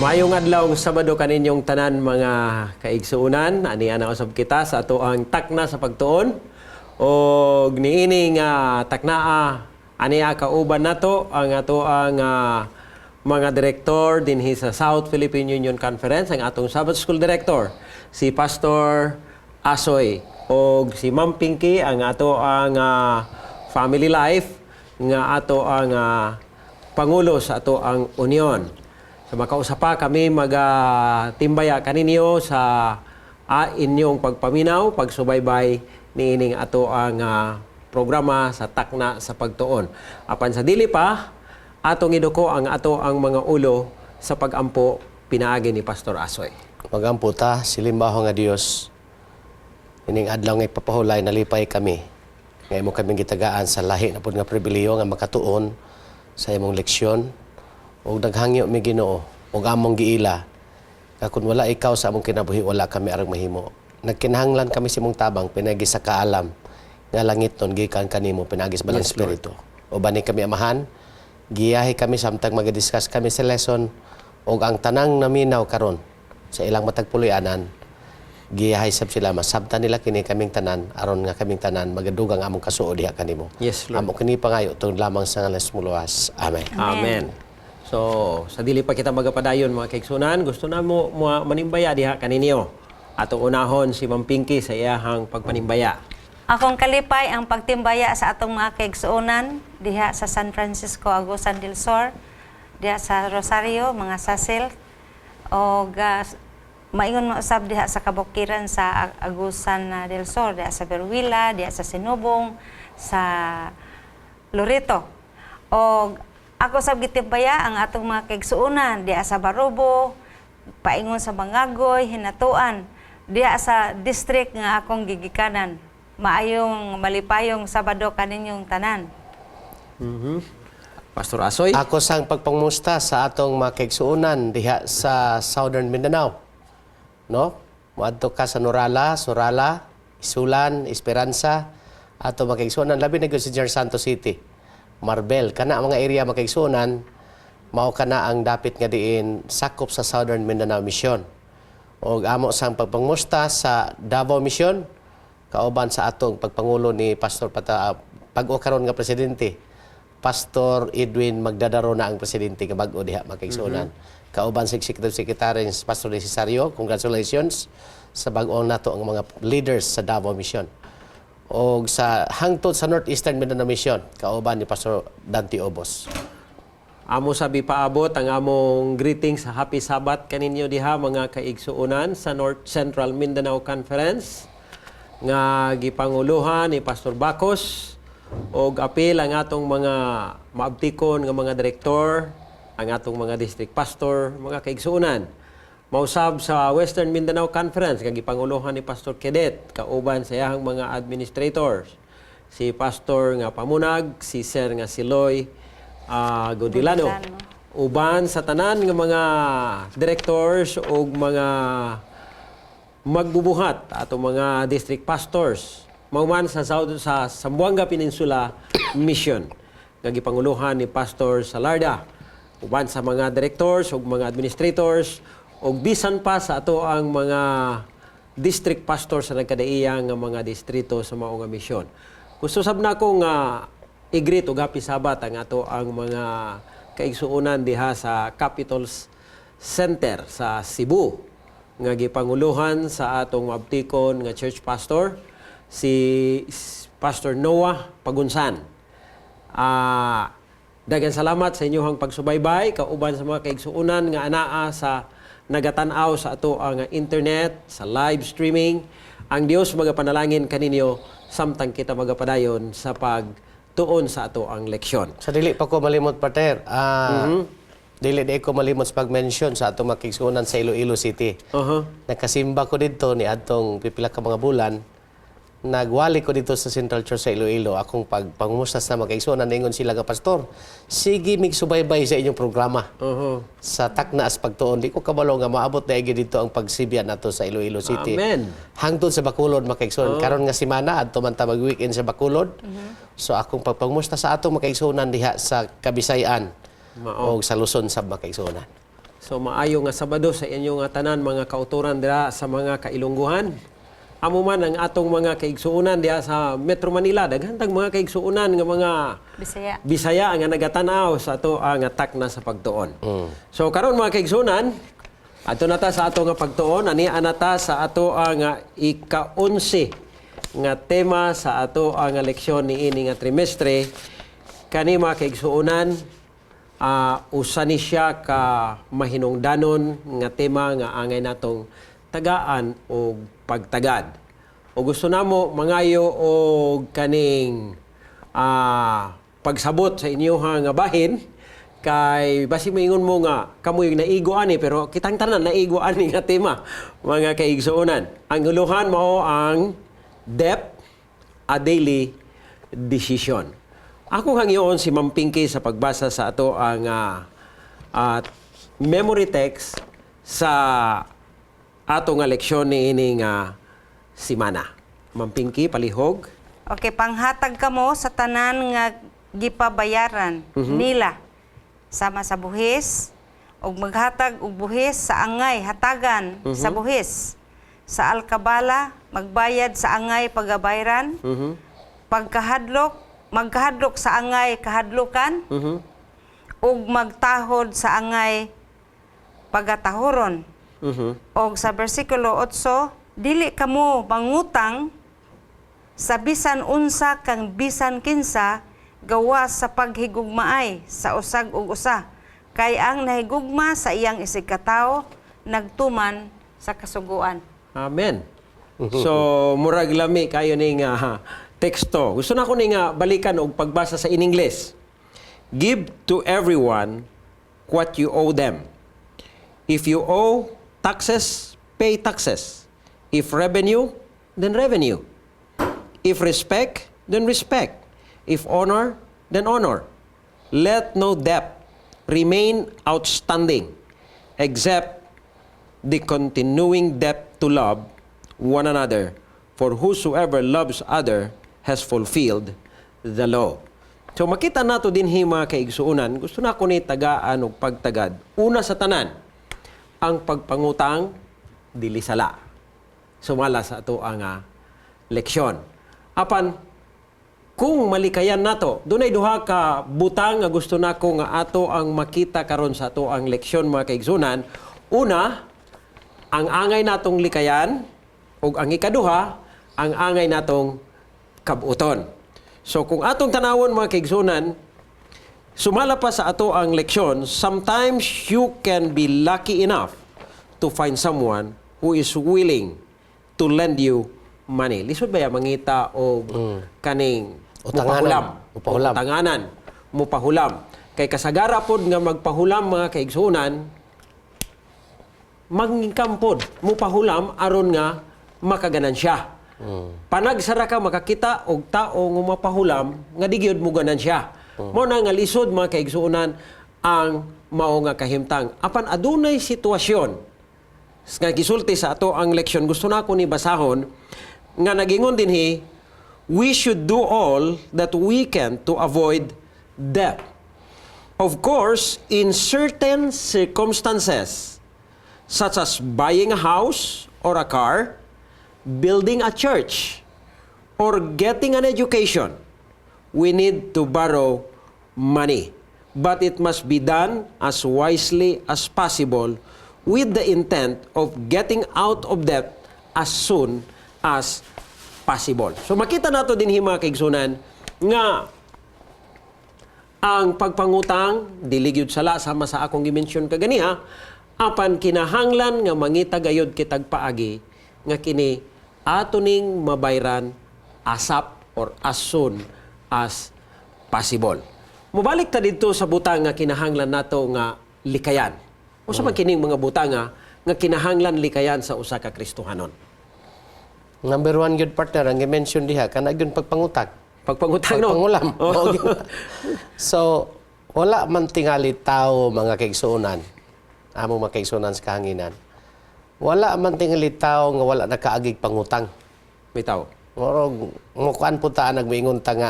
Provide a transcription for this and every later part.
Maayong adlaw Sabado kaninyong tanan, mga kaigsuonan. Ani ana usab kita sa atoang Takna sa Pagtuon. Og niini nga taknaa, ania kauban nato ang atoang mga direktor dinhi sa South Philippine Union Conference, ang atong Sabbath School Director, si Pastor Asoy, og si Ma'am Pinky, ang atoang family life nga ato ang pangulo sa ato ang union. So makausap pa kami magatimbaya kaninyo sa inyong pagpaminaw, pagsubaybay niining ato ang programa sa Takna sa Pagtuon. Apan sa dili pa, atong iduko ang ato ang mga ulo sa pagampo pinaagi ni Pastor Asoy. Magampo ta. Silimbaho nga Dios, ining adlaw nga ipapahulay, nalipay kami nga imo kaming gitagaan sa lahi na pud nga pribilehiyo nga makatuon sa imong leksyon. Ug naghangyo mi, Ginoo, ug among giila nga kun wala ikaw sa among kinabuhi, wala kami arang mahimo. Nagkinahanglan kami sa imong tabang pinaagi sa kaalam nga langiton gikan kanimo pinaagi sa Balang Espiritu. Ubani kami, Amahan, giyahi kami samtang magadiscuss kami sa lesson, ug ang tanang naminaw karon sa ilang matag puloy-anan, giyahay sab sila masabtan nila kini kaming tanan, aron nga kaming tanan magadugang among kasuo diha kanimo. Yes, Lord. Amo kini pangayo tungod lamang sa ngalan sa muluwas. Amen. Amen. So, sa dili pa kita magapadayon, mga kaigsunan, gusto na mo manimbaya diha kaninyo. Atong unahon si Ma'am Pinky sa iyahang pagpanimbaya. Akong kalipay ang pagtimbaya sa atong mga kaigsuonan diha sa San Francisco, Agusan del Sur, diha sa Rosario, mga sasil, og maingon mo usab diha sa kabukiran sa Agusan del Sur, diha sa Berwila, diha sa Sinubong, sa Loreto. Og ako sab gitimbaya ang atong mga kaigsuonan diha sa Barobo, paingon sa Mangagoy, Hinatuan, diha sa district nga akong gigikanan. Maayong malipayong Sabado kaninyong tanan. Pastor Asoy. Ako sang pagpangmusta sa atong mga kaigsuonan diha sa Southern Mindanao. No? Moadto ka sa Norala, Surala, Isulan, Esperanza, ato mga kaigsuonan labi na gyud sa General Santos City. Marbel, kana mga area, mga kaigsuonan, mao kana ang dapit nga diin sakop sa Southern Mindanao Mission. Og amo sang pagpangmusta sa Davao Mission kauban sa atong pagpangulo ni Pastor Pata, pag-o karon nga presidente, Pastor Edwin Magdadaro na ang presidente nga bag-o diha, mga kaigsuonan. Kauban sa executive secretary si Pastor Cesario, congratulations sa bag-o nato ang mga leaders sa Davao Mission. Og sa hangtod sa Northeastern Mindanao Mission kauban ni Pastor Dante Obos. Amo sabi paabot ang among greetings sa Happy Sabbath kaninyo diha, mga kaigsuonan sa North Central Mindanao Conference nga gipanguluhan ni Pastor Bacos og apil ang atong mga maabtikon nga mga direktor, ang atong mga district pastor, mga kaigsuonan. Mausab sa Western Mindanao Conference nga gipanguluhan ni Pastor Kedet kauban sa iyang mga administrators. Si Pastor nga Pamunag, si Sir nga Siloy Godilano. Godilano. Uban sa tanan nga mga directors ug mga magbubuhat ato mga district pastors mauman sa South, sa Zamboanga Peninsula Mission nga gipanguluhan ni Pastor Salarda, uban sa mga directors ug mga administrators ug bisan pa sa ato ang mga district pastor sa nagkadaiya nga mga distrito sa mao nga misyon. Gusto sab nako nga i-greet og Happy Sabbath ang ato ang mga kaigsuonan diha sa Capitol Center sa Cebu nga gipanguluhan sa atong maabtikon nga church pastor, si Pastor Noah Pagunsan. Daghang salamat sa inyong pagsubaybay kauban sa mga kaigsuonan nga anaa sa nagatan-aw sa ato ang internet, sa live streaming. Ang Dios magapanalangin kaninyo samtang kita magapadayon sa pagtuon sa ato ang leksyon. Sa dili pa ko malimot, Pater, dili di ko malimot sa pag-mention sa atong mga kaigsuonan sa Iloilo City. Nakasimba ko dito ni adtong pipila ka mga bulan. Nagwali ko dito sa Central Church sa Iloilo. Akong pagpangumusta sa mga kaigsuonan, ningon sila nga, "Pastor, sige mig subaybay sa inyong programa sa Takna as Pagtuon." Di ko kabalo nga maabot na dito ang pagsibya nato sa Iloilo City. Amen. Hangtod sa Bacolod, mga kaigsuonan. Karon nga semana adto man ta mag-weekend sa Bacolod. So akong pagpangumusta sa atong mga kaigsuonan diha sa Kabisayan Mao. o sa Luzon sa mga kaigsuonan. So maayo nga Sabado sa inyong nga tanan, mga kauturan dira sa mga kailungguhan. Amo man ang atong mga kaigsuonan diha sa Metro Manila, daghan tag mga kaigsuonan nga mga Bisaya. Bisaya nga nagatanaw sa ato ang takna sa pagtuon. So karon, mga kaigsuonan, adto na ta sa ato nga pagtuon, ani anata sa ato ang ika-11 nga tema sa ato ang leksyon niini nga trimestre. Kani, mga kaigsuonan, usa ni siya ka mahinungdanon nga tema nga angay natong tagaan og pagtagad. O gusto namo mangayo og kaning pagsabot sa inyoha nga bahin kay basi moingon mo nga kamo yung naigo ani, pero kitang tanan naigo ani nga tema, mga kaigsuonan. Ang uluhan mao ang "Debt, a Daily Decision." Ako hangyoon si Ma'am Pinky sa pagbasa sa ato ang memory text sa ato nga leksyon niini nga simana. Ma'am Pinky, palihog. Okay, panghatag kamo sa tanan nga gipabayaran nila sama sa buhis ug maghatag og buhis sa angay hatagan sa buhis. Sa alkabala, magbayad sa angay pagabayran. Pagkahadlok, magkahadlok sa angay kahadlokan ug magtahod sa angay pagatahoron. Og sa bersikulo 8, dili kamo mangutang sa bisan unsa kang bisan kinsa gawas sa paghigugmaay sa usag ug usa, kay ang nahigugma sa iyang isigkatawo nagtuman sa kasuguan. Amen. So, murag lami kayo ning teksto. Gusto na ko ning balikan og pagbasa sa in English. "Give to everyone what you owe them. If you owe taxes, pay taxes. If revenue, then revenue. If respect, then respect. If honor, then honor. Let no debt remain outstanding except the continuing debt to love one another. For whosoever loves other has fulfilled the law." So makita nato dinhi, mga kaigsuonan, gusto na ko ni tagaan og pagtagad. Una sa tanan, ang pagpangutang dili sala. Sumala sa ato ang leksyon. Apan kung malikayan nato, dunay duha ka butang nga gusto nako nga ato ang makita karon sa ato ang leksyon, mga kaigsuonan. Una, ang angay natong likayan ug ang ikaduha, ang angay natong kabuton. So kung atong tanawon, mga kaigsuonan, sumala pa sa ato ang leksyon, sometimes you can be lucky enough to find someone who is willing to lend you money. Lisod ba ya mangita og kaning Utanganan. mupahulam? Mupahulam. Utanganan, mupahulam. Kay kasagara pod nga magpahulam, mga kaigsuonan, mangingkampod mupahulam aron nga makaganansya. Panagsara ka makakita og tao nga mapahulam nga di gyud mo ganansya. Mao na nga lisod, mga kaigsuonan, ang mao nga kahimtang. Apan adunay sitwasyon nga gisulti sa ato ang leksyon, gusto na ako ni basahon, nga nagingon dinhi, "We should do all that we can to avoid debt. Of course, in certain circumstances, such as buying a house or a car, building a church, or getting an education, we need to borrow money. But it must be done as wisely as possible with the intent of getting out of debt as soon as possible." So makita nato dinhi, mga kaigsuonan, nga ang pagpangutang dili gyud sala sama sa akong gi-mention kaganiha, apan kinahanglan nga mangita gayud kitag paagi nga kini ato ning mabayran ASAP or as soon as possible. Mobalik ta didto sa butang nga kinahanglan nato nga likayan. Unsa man kining mga butang nga kinahanglan likayan sa usa ka Kristohanon? Number one gyud, partner, ang gi-mention diha kana gyud pagpangutang. Pagpangutang, no? Pagpangulam. Oh. Mao gyud. So, wala man tingali tao, mga kaigsuonan, amo mga kaigsuonan sa kahanginan. Wala man tingali tao nga wala nakaagig pangutang. Bitaw. Murog mukuan po ta, nagmiingon ta nga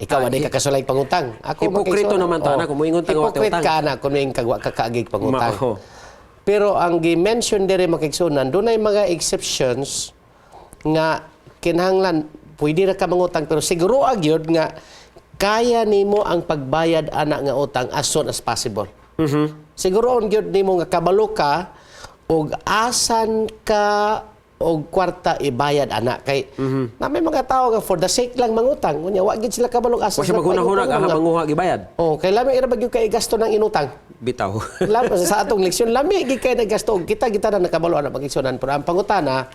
Ikaw, ah, ka kasulay pangutang. Ako, Hipokrito makigsuon. naman to, anak, kung moingon ta nga wa tay Hypocrite utang. ka na kung moingon ka wa ka kaagig pangutang. Mao. Pero ang gi-mention diri, makigsunan, dunay mga exceptions nga kinahanglan pwede ra ka mangutang pero siguro gyud nga kaya nimo ang pagbayad ana nga utang as soon as possible. Siguro gyud nimo nga kabalo ka og asan ka og kwarta ibayad ana kay na may mga tao nga for the sake lang mangutang, unya wa gyud sila kabalo asa Wa siya sila maghuna-huna paingutang aha nga. manguha gibayad. Oh, kay lami ra ba gyud kay gasto ng inutang. Bitaw. Sa atong leksyon, lami gyud kay naggasto og kita kita na nakabalo ana pag-leksyonan, pero ang pangutana,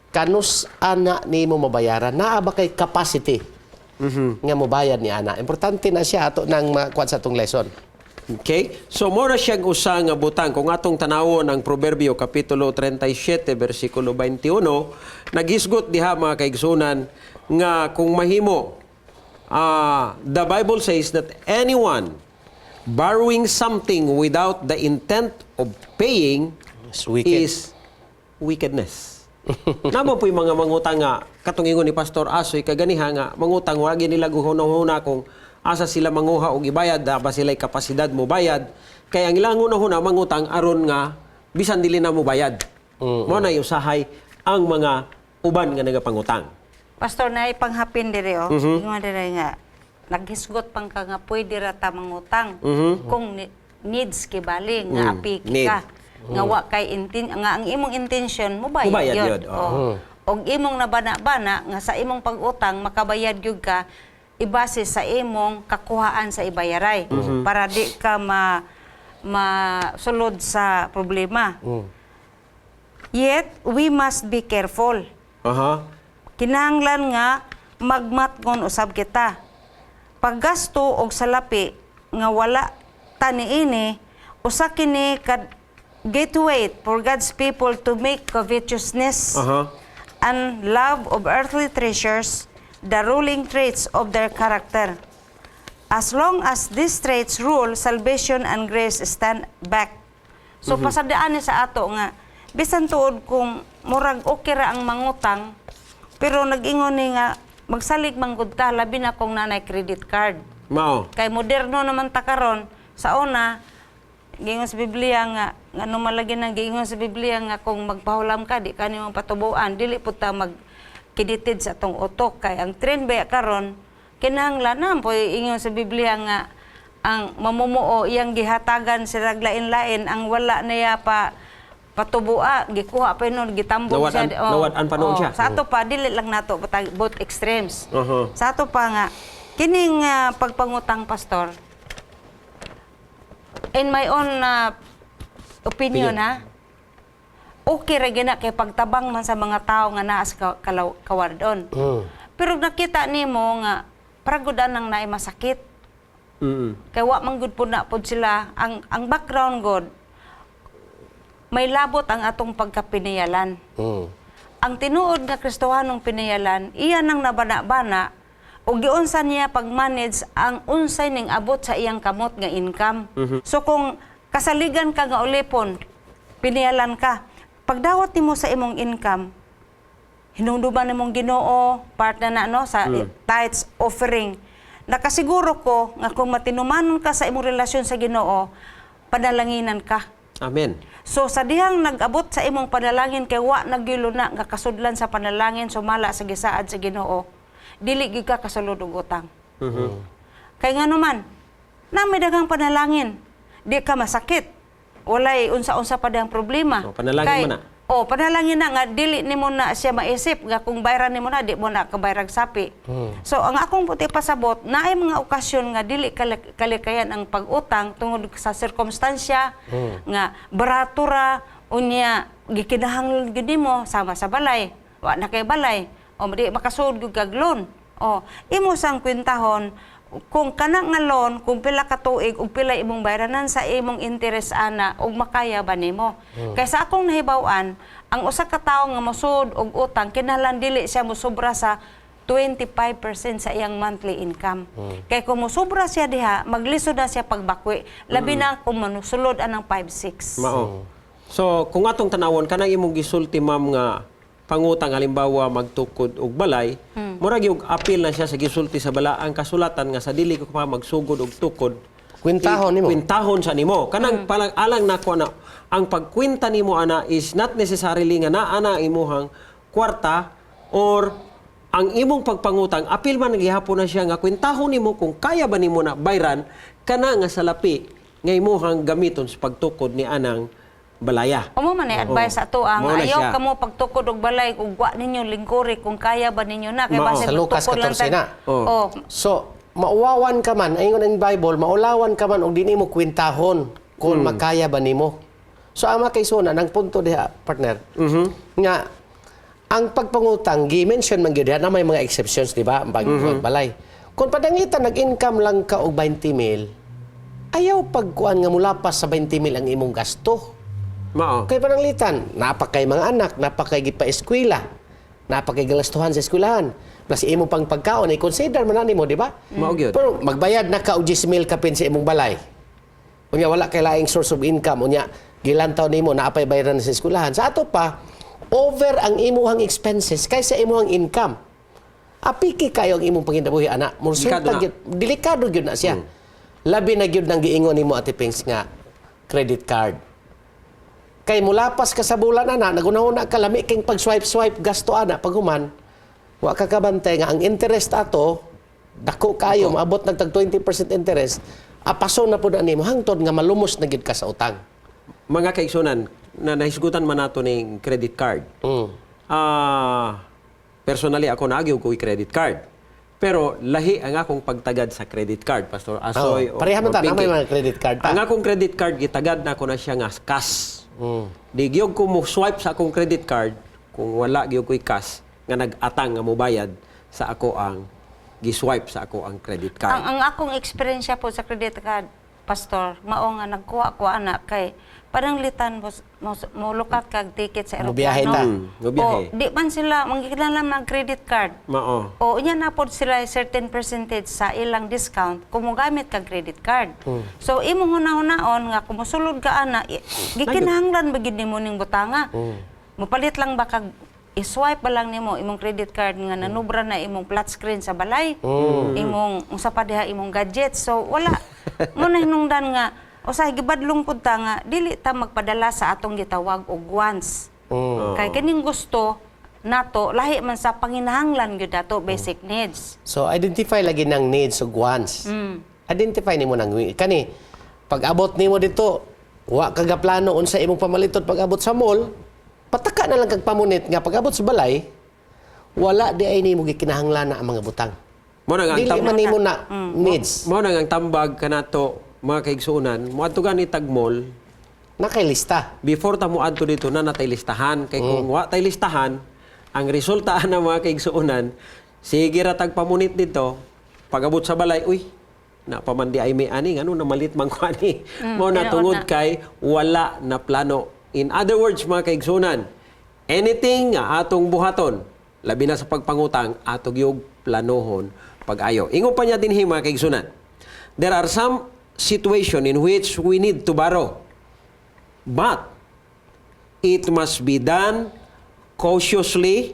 kanus ana nimo mabayaran? Naa ba kay capacity nga mobayad ni ana? Importante na siya ato nang makuan sa atong lesson. Okay? So mo na siyang usa nga butang kung atong tanawon ang Proverbio kapitulo 37 bersikulo 21, naghisgot diha, mga kaigsunan, nga kung mahimo, the Bible says that anyone borrowing something without the intent of paying is wicked. Is wickedness. Namo po yung mga mangutang nga katong ingon ni Pastor Asoy kaganiha nga mangutang, wala gyud nila guhuna-huna kung asa sila manguha og ibayad, da ba sila kapasidad mo bayad, kay ang ilang hunahuna mangutang aron nga bisan dili na mo bayad. Mo na usahay ang mga uban nga nagapangutang. Pastor, na ipanghapin dire oh. Ingon dire nga naghisgot pang ka nga pwede ra ta mangutang kung needs kibali nga apiki Need. ka nga wa kay nga ang imong intention mo bayad Mubayad yun. yun, oo. Oh. Og imong nabana-bana nga sa imong pag-utang makabayad gyud ka ibase sa imong kakuhaan sa ibayaray para di ka ma masulod sa problema. Yet we must be careful. Kinahanglan nga magmatngon usab kita. Paggasto og salapi nga wala ta niini, usa kini ka gateway for God's people to make covetousness and love of earthly treasures the ruling traits of their character. As long as these traits rule, salvation and grace stand back. So pasadaan ni sa ato nga bisan tuod kung murag okay ra ang mangutang, pero nag-ingon ni nga magsalig manggud ta, labi na kung nanay credit card. Mao. Kay moderno naman ta karon. Sa una, giingon sa Biblia nga ngano malagi nang giingon sa Biblia nga kung magpahulam ka di ka nimo patubuan, dili pud ta mag kiditid sa atong utok kay ang trend ba karon kinahanglan na po. Ingon sa Biblia nga ang mamumuo iyang gihatagan sila lain-lain, ang wala niya pa patubua gikuha pa nun gitambog siya. Nawad-an pa noon Oh, siya. Sa ato pa, dili lang nato both extremes. Sa ato pa nga kining pagpangutang, pastor, in my own opinion, Opinion. ha, okay ra gina kay pagtabang man sa mga tao nga naa sa kawardon. Pero nakita nimo nga pragudan nang naay masakit. Kay wa man gud pud na pud sila ang background god may labot ang atong pagkapinayalan. Ang tinuod nga Kristohanong pinayalan, iya nang nabana-bana ug giunsa niya pag-manage ang unsay ning abot sa iyang kamot nga income. So kung kasaligan ka nga ulipon, pinayalan ka, pagdawat nimo sa imong income, hinumduman nimong Ginoo, part na na no sa tithes offering. Nakasiguro ko nga kung matinumanon ka sa imong relasyon sa Ginoo, panalanginan ka. Amen. So sa dihang nag-abot sa imong panalangin kay wa nagyulo na nga kasudlan sa panalangin sumala sa gisaad sa Ginoo, dili gyud ka kasulod og utang. Kay ngano man, na may daghang panalangin, di ka masakit. Walay unsa-unsa pa dihang problema. So, panalangin Kay, mo na. Oh, panalangin na nga dili nimo na siya maisip nga kung bayran nimo na di mo na kabayrag sapi. So ang akong puti pasabot, naay mga okasyon nga dili kalikayan ang pag-utang tungod sa sirkumstansya nga barato ra, unya gikinahanglan gyud nimo sama sa balay. Wa na kay balay. O di makasuod gyud kag loan. O imo sang kwentahon kung kana nga loan kung pila ka tuig ug pila imong bayranan sa imong interest ana ug makaya ba nimo. Kay sa akong nahibaw-an, ang usa ka tawo nga mosuod og utang kinahanglan dili siya mosobra sa 25% sa iyang monthly income. Kay kung mosobra siya diha, maglisod na siya pagbakwi. Labi na kung manusulod anang 5-6. Mao. So, kung atong tanawon kanang imong gisulti, ma'am, nga pangutang, halimbawa magtukod og balay, murag yung apil na siya sa gisulti sa balaang kasulatan nga sa dili ko pa magsugod og tukod, Kwintahon nimo. Kwintahon sa nimo. Kanang palang alang nako na ang pagkwinta nimo ana is not necessarily nga naa na ang imuhang kwarta or ang imong pagpangutang, apil man gihapon na siya nga kwintahon nimo kung kaya ba nimo na bayran kana nga salapi nga imuhang gamiton sa pagtukod ni anang balaya. Umo man ay advice ato ang Mao na ayaw siya. kamo pagtukod og balay ug wa ninyo lingkuri kung kaya ba ninyo na kay Mao. basin Sa Lucas magtukod lang 14 tag- na. Oh. Oh. So, mauwawan ka man, ingon ang Bible, maulawan ka man og dinhi mo kwintahon kung makaya ba nimo. So, ama kay Sona, nang punto diha, partner, nga, ang pagpangutang, gi-mention man gyud diha na may mga exceptions, di ba? Ang balay. Kung padangitan, nag-income lang ka og 20 mil, ayaw pagkuan nga mulapas sa 20 mil ang imong gasto. Mao. Kay pananglitan, napakay mga anak, napakay gipa-eskwela, napakay galastuhan sa eskwelahan. Plus imo pang pagkaon, i-consider man na nimo, di ba? Mao gyud. Pero magbayad na ka og 10 mil kapin sa imong balay. Unya wala kay laing source of income, unya gilantaw nimo naa pay bayaran sa eskwelahan. Sa ato pa, over ang imuhang expenses kaysa imuhang income. Apiki kayo ang imong panginabuhi ana. Moresulta Delikado na. gyud, delikado gyud na siya. Labi na gyud nang giingon nimo, Ate Pings, nga credit card. Kay mulapas ka sa bulan ana, nagunahuna ka lami king pag swipe swipe gasto ana paghuman, wa ka kabantay nga ang interest ato dako kayo, maabot nagtag 20% interest, apaso na pud na nimo hangtod nga malumos na gyud ka sa utang. Mga kaigsunan, na nahisgutan man nato ning credit card. Personally ako naagyo ko credit card. Pero lahi ang akong pagtagad sa credit card, Pastor Asoy. Oo, pareha man ta, o na may Pinky. mga credit card ta. Ang akong credit card gitagad na ko na siya nga cash. Di gyud ko mo swipe sa akong credit card kung wala gyud ko'y cash nga nag-atang nga mobayad sa ako ang gi-swipe sa ako ang credit card. Ang akong experience po sa credit card, Pastor, mao nga nagkuha ko ana kay pananglitan mo lukat kag ticket sa Mobiyahe eroplano. ta. Mobiyahe. O, di man sila manggikinahanglan mag credit card. Mao. O unya na pod sila certain percentage sa ilang discount kung mogamit kag credit card. So imong hunahunahon nga kung mosulod ka ana, gikinahanglan ba gid nimo ning butanga? Mopalit lang ba kag i-swipe ba lang nimo imong credit card nga nanubra na imong flat screen sa balay, imong unsa pa diha imong gadget. So wala mo na hinungdan nga usahay gibadlong pud ta nga dili ta magpadala sa atong gitawag og wants. Kay kining gusto nato lahi man sa panginahanglan gyud nato, basic needs. So identify lagi ng needs ug wants. Identify nimo nang kani pag abot nimo dito, wa ka gaplano unsa imong pamaliton pag abot sa mall, pataka na lang kag pamunit nga pag abot sa balay, wala di ay nimo gikinahanglan na ang mga butang. Mao na nga ang Dili man nimo na needs. Mao na nga ang tambag kanato, mga kaigsuonan, moadto gani tag mall, Nakay lista. Before ta moadto dito na natay listahan kay kung wa tay listahan, ang resulta na, mga kaigsuonan, sige ra tag pamunit dito, pagabot sa balay, uy, na pamandi ay may ani ngano namalit man ko ani. Mao na tinuod tungod na. kay wala na plano. In other words, mga kaigsuonan, anything nga atong buhaton, labi na sa pagpangutang, ato gyud planohon pag-ayo. Ingon pa niya dinhi, mga kaigsuonan, there are some situation in which we need to borrow, but it must be done cautiously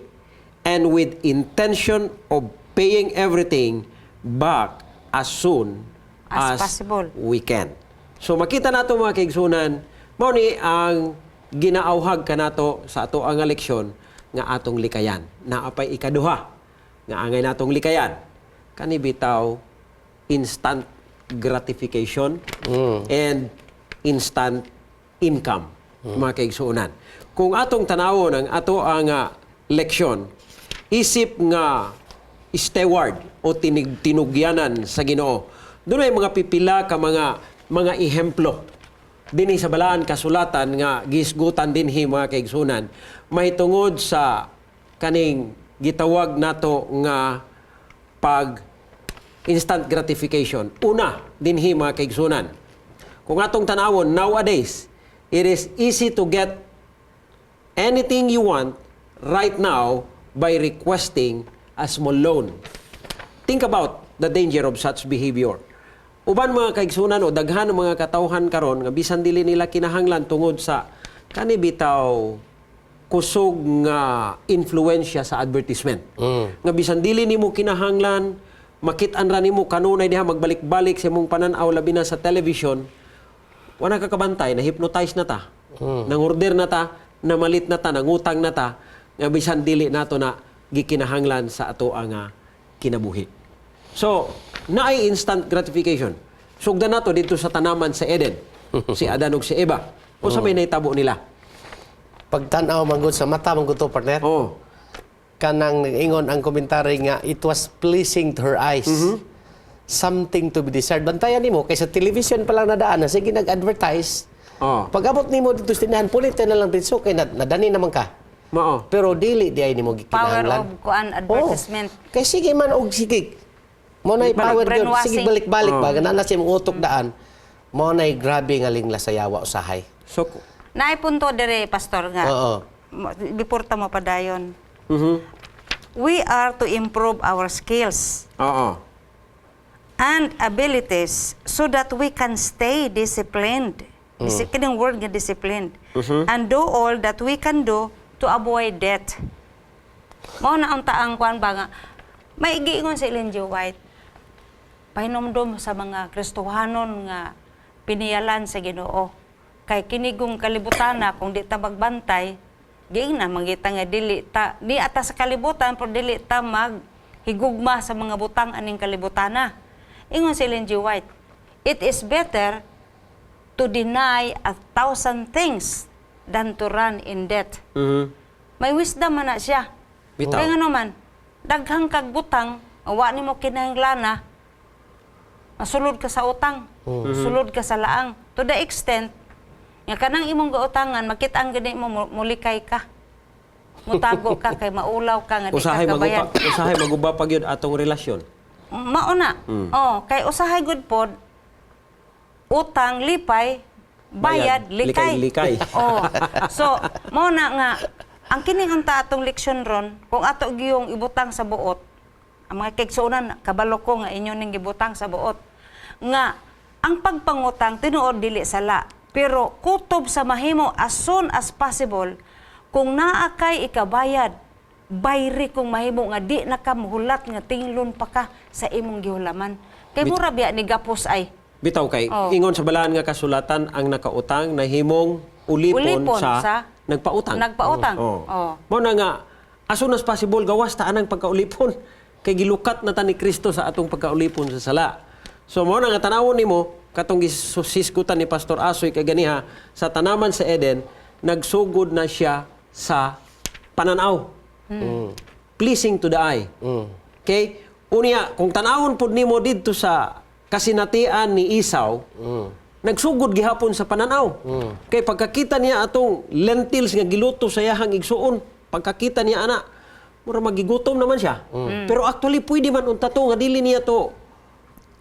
and with intention of paying everything back as soon as possible. We can. So makita nato, mga kaigsunan, mao ni ang ginaauhag kanato sa ato ang leksyon nga atong likayan. Naa pay ikaduha nga angay natong likayan. Kani bitaw instant gratification and instant income, mga kaigsuonan. Kung atong tanawon ang ato ang leksyon, isip nga steward o tinugyanan sa Ginoo, doon ay mga pipila ka mga ehemplo dinhi sa balaan kasulatan nga gisgutan dinhi, mga kaigsunan, mahitungod sa kaning gitawag nato nga pag instant gratification. Una, dinhi, mga kaigsunan. Kung atong tanawon, nowadays, it is easy to get anything you want right now by requesting a small loan. Think about the danger of such behavior. Uban mga kaigsunan o daghan ng mga katawhan karon nga bisan dili nila kinahanglan tungod sa kani bitaw kusog nga influensya sa advertisement. Nga bisan dili nimo kinahanglan, makit-an ra nimo kanunay diha, magbalik-balik sa imong panan-aw, labi na sa television, wala ka kabantay, na hypnotize na ta. Nang order na ta, namalit na ta, nangutang na ta, nga bisan dili nato na gikinahanglan sa ato ang kinabuhi. So, naay instant gratification. Sugdan nato dito sa tanaman sa Eden, si Adan ug si Eva. Unsa may nahitabo nila? Pagtan-aw man gud sa mata man gud to, partner. Kanang ingon ang komentary nga it was pleasing to her eyes. Something to be desired. Bantayan nimo kay sa television pa lang nadaan na sige nag-advertise. Pag abot nimo dito sa tindahan, pulit na lang dito kay nadani naman ka. Mao. Pero dili di ay nimo Power gikinahanglan. of kuan, advertisement. Oh. Kay sige man og sige. Mo nay Balik. power gyud. Sige Brainwashing. balik-balik ba na sa imong utok daan. Mo nay grabe nga lingla sa yawa usahay. So, Naay punto dire, Pastor, nga. Before ta mo padayon. We are to improve our skills and abilities so that we can stay disciplined. Kining word nga disciplined. And do all that we can do to avoid debt. Mao na ang taang kuan ba nga may giingon si Ellen G. White, pahinomdom sa mga Kristohanon nga piniyalan sa Ginoo. Kay kinigong kalibutana, kung di ta magbantay, giing na mangita nga dili ta di ata sa kalibutan pero dili ta mag higugma sa mga butang aning kalibutana. Ingon si Ellen G. White, it is better to deny 1,000 things than to run in debt. May wisdom man na siya. Bitaw. Kaya nga naman, daghang kag butang, wa nimo kinahanglana, masulod ka sa utang, sulod ka sa laang. To the extent, nga kanang imong gautangan, makita ang gani mo, mulikay ka. Mutago ka kay maulaw ka nga di Usahay ka maguba, kabayad. Usahay maguba pa gyud atong relasyon. Mao na. Oh, kay usahay gud pod utang lipay, bayad, Bayad, likay. likay, likay. Oh. So, mao na nga ang kining unta atong leksyon ron, kung ato giyong ibutang sa buot, ang mga kaigsuonan, kabalo ko nga inyo ning gibutang sa buot nga ang pagpangutang tinuod dili sala, pero kutob sa mahimo as soon as possible, kung naa kay ikabayad, bayri kung mahimo nga di na ka muhulat nga tinglon pa ka sa imong gihulaman kay mura biya ni gapos ay. Bitaw kay ingon sa balaan nga kasulatan, ang nakautang nahimong ulipon, Ulipon sa sa nagpautang. Nagpautang. Oh. Oh. Mao na nga as soon as possible gawas ta anang pagkaulipon kay gilukat na ta ni Kristo sa atong pagkaulipon sa sala. So mao na nga tanawon nimo katong gisusisgutan ni Pastor Asoy kay ganiha sa tanaman sa Eden, nagsugod na siya sa pananaw. Pleasing to the eye. Okay? Unya, kung tanawon pud nimo didto sa kasinatian ni Esau, nagsugod gihapon sa pananaw. Kay pagkakita niya atong lentils nga giluto sa iyahang igsuon, pagkakita niya ana, mura magigutom naman siya. Pero actually pwede man unta to nga dili niya to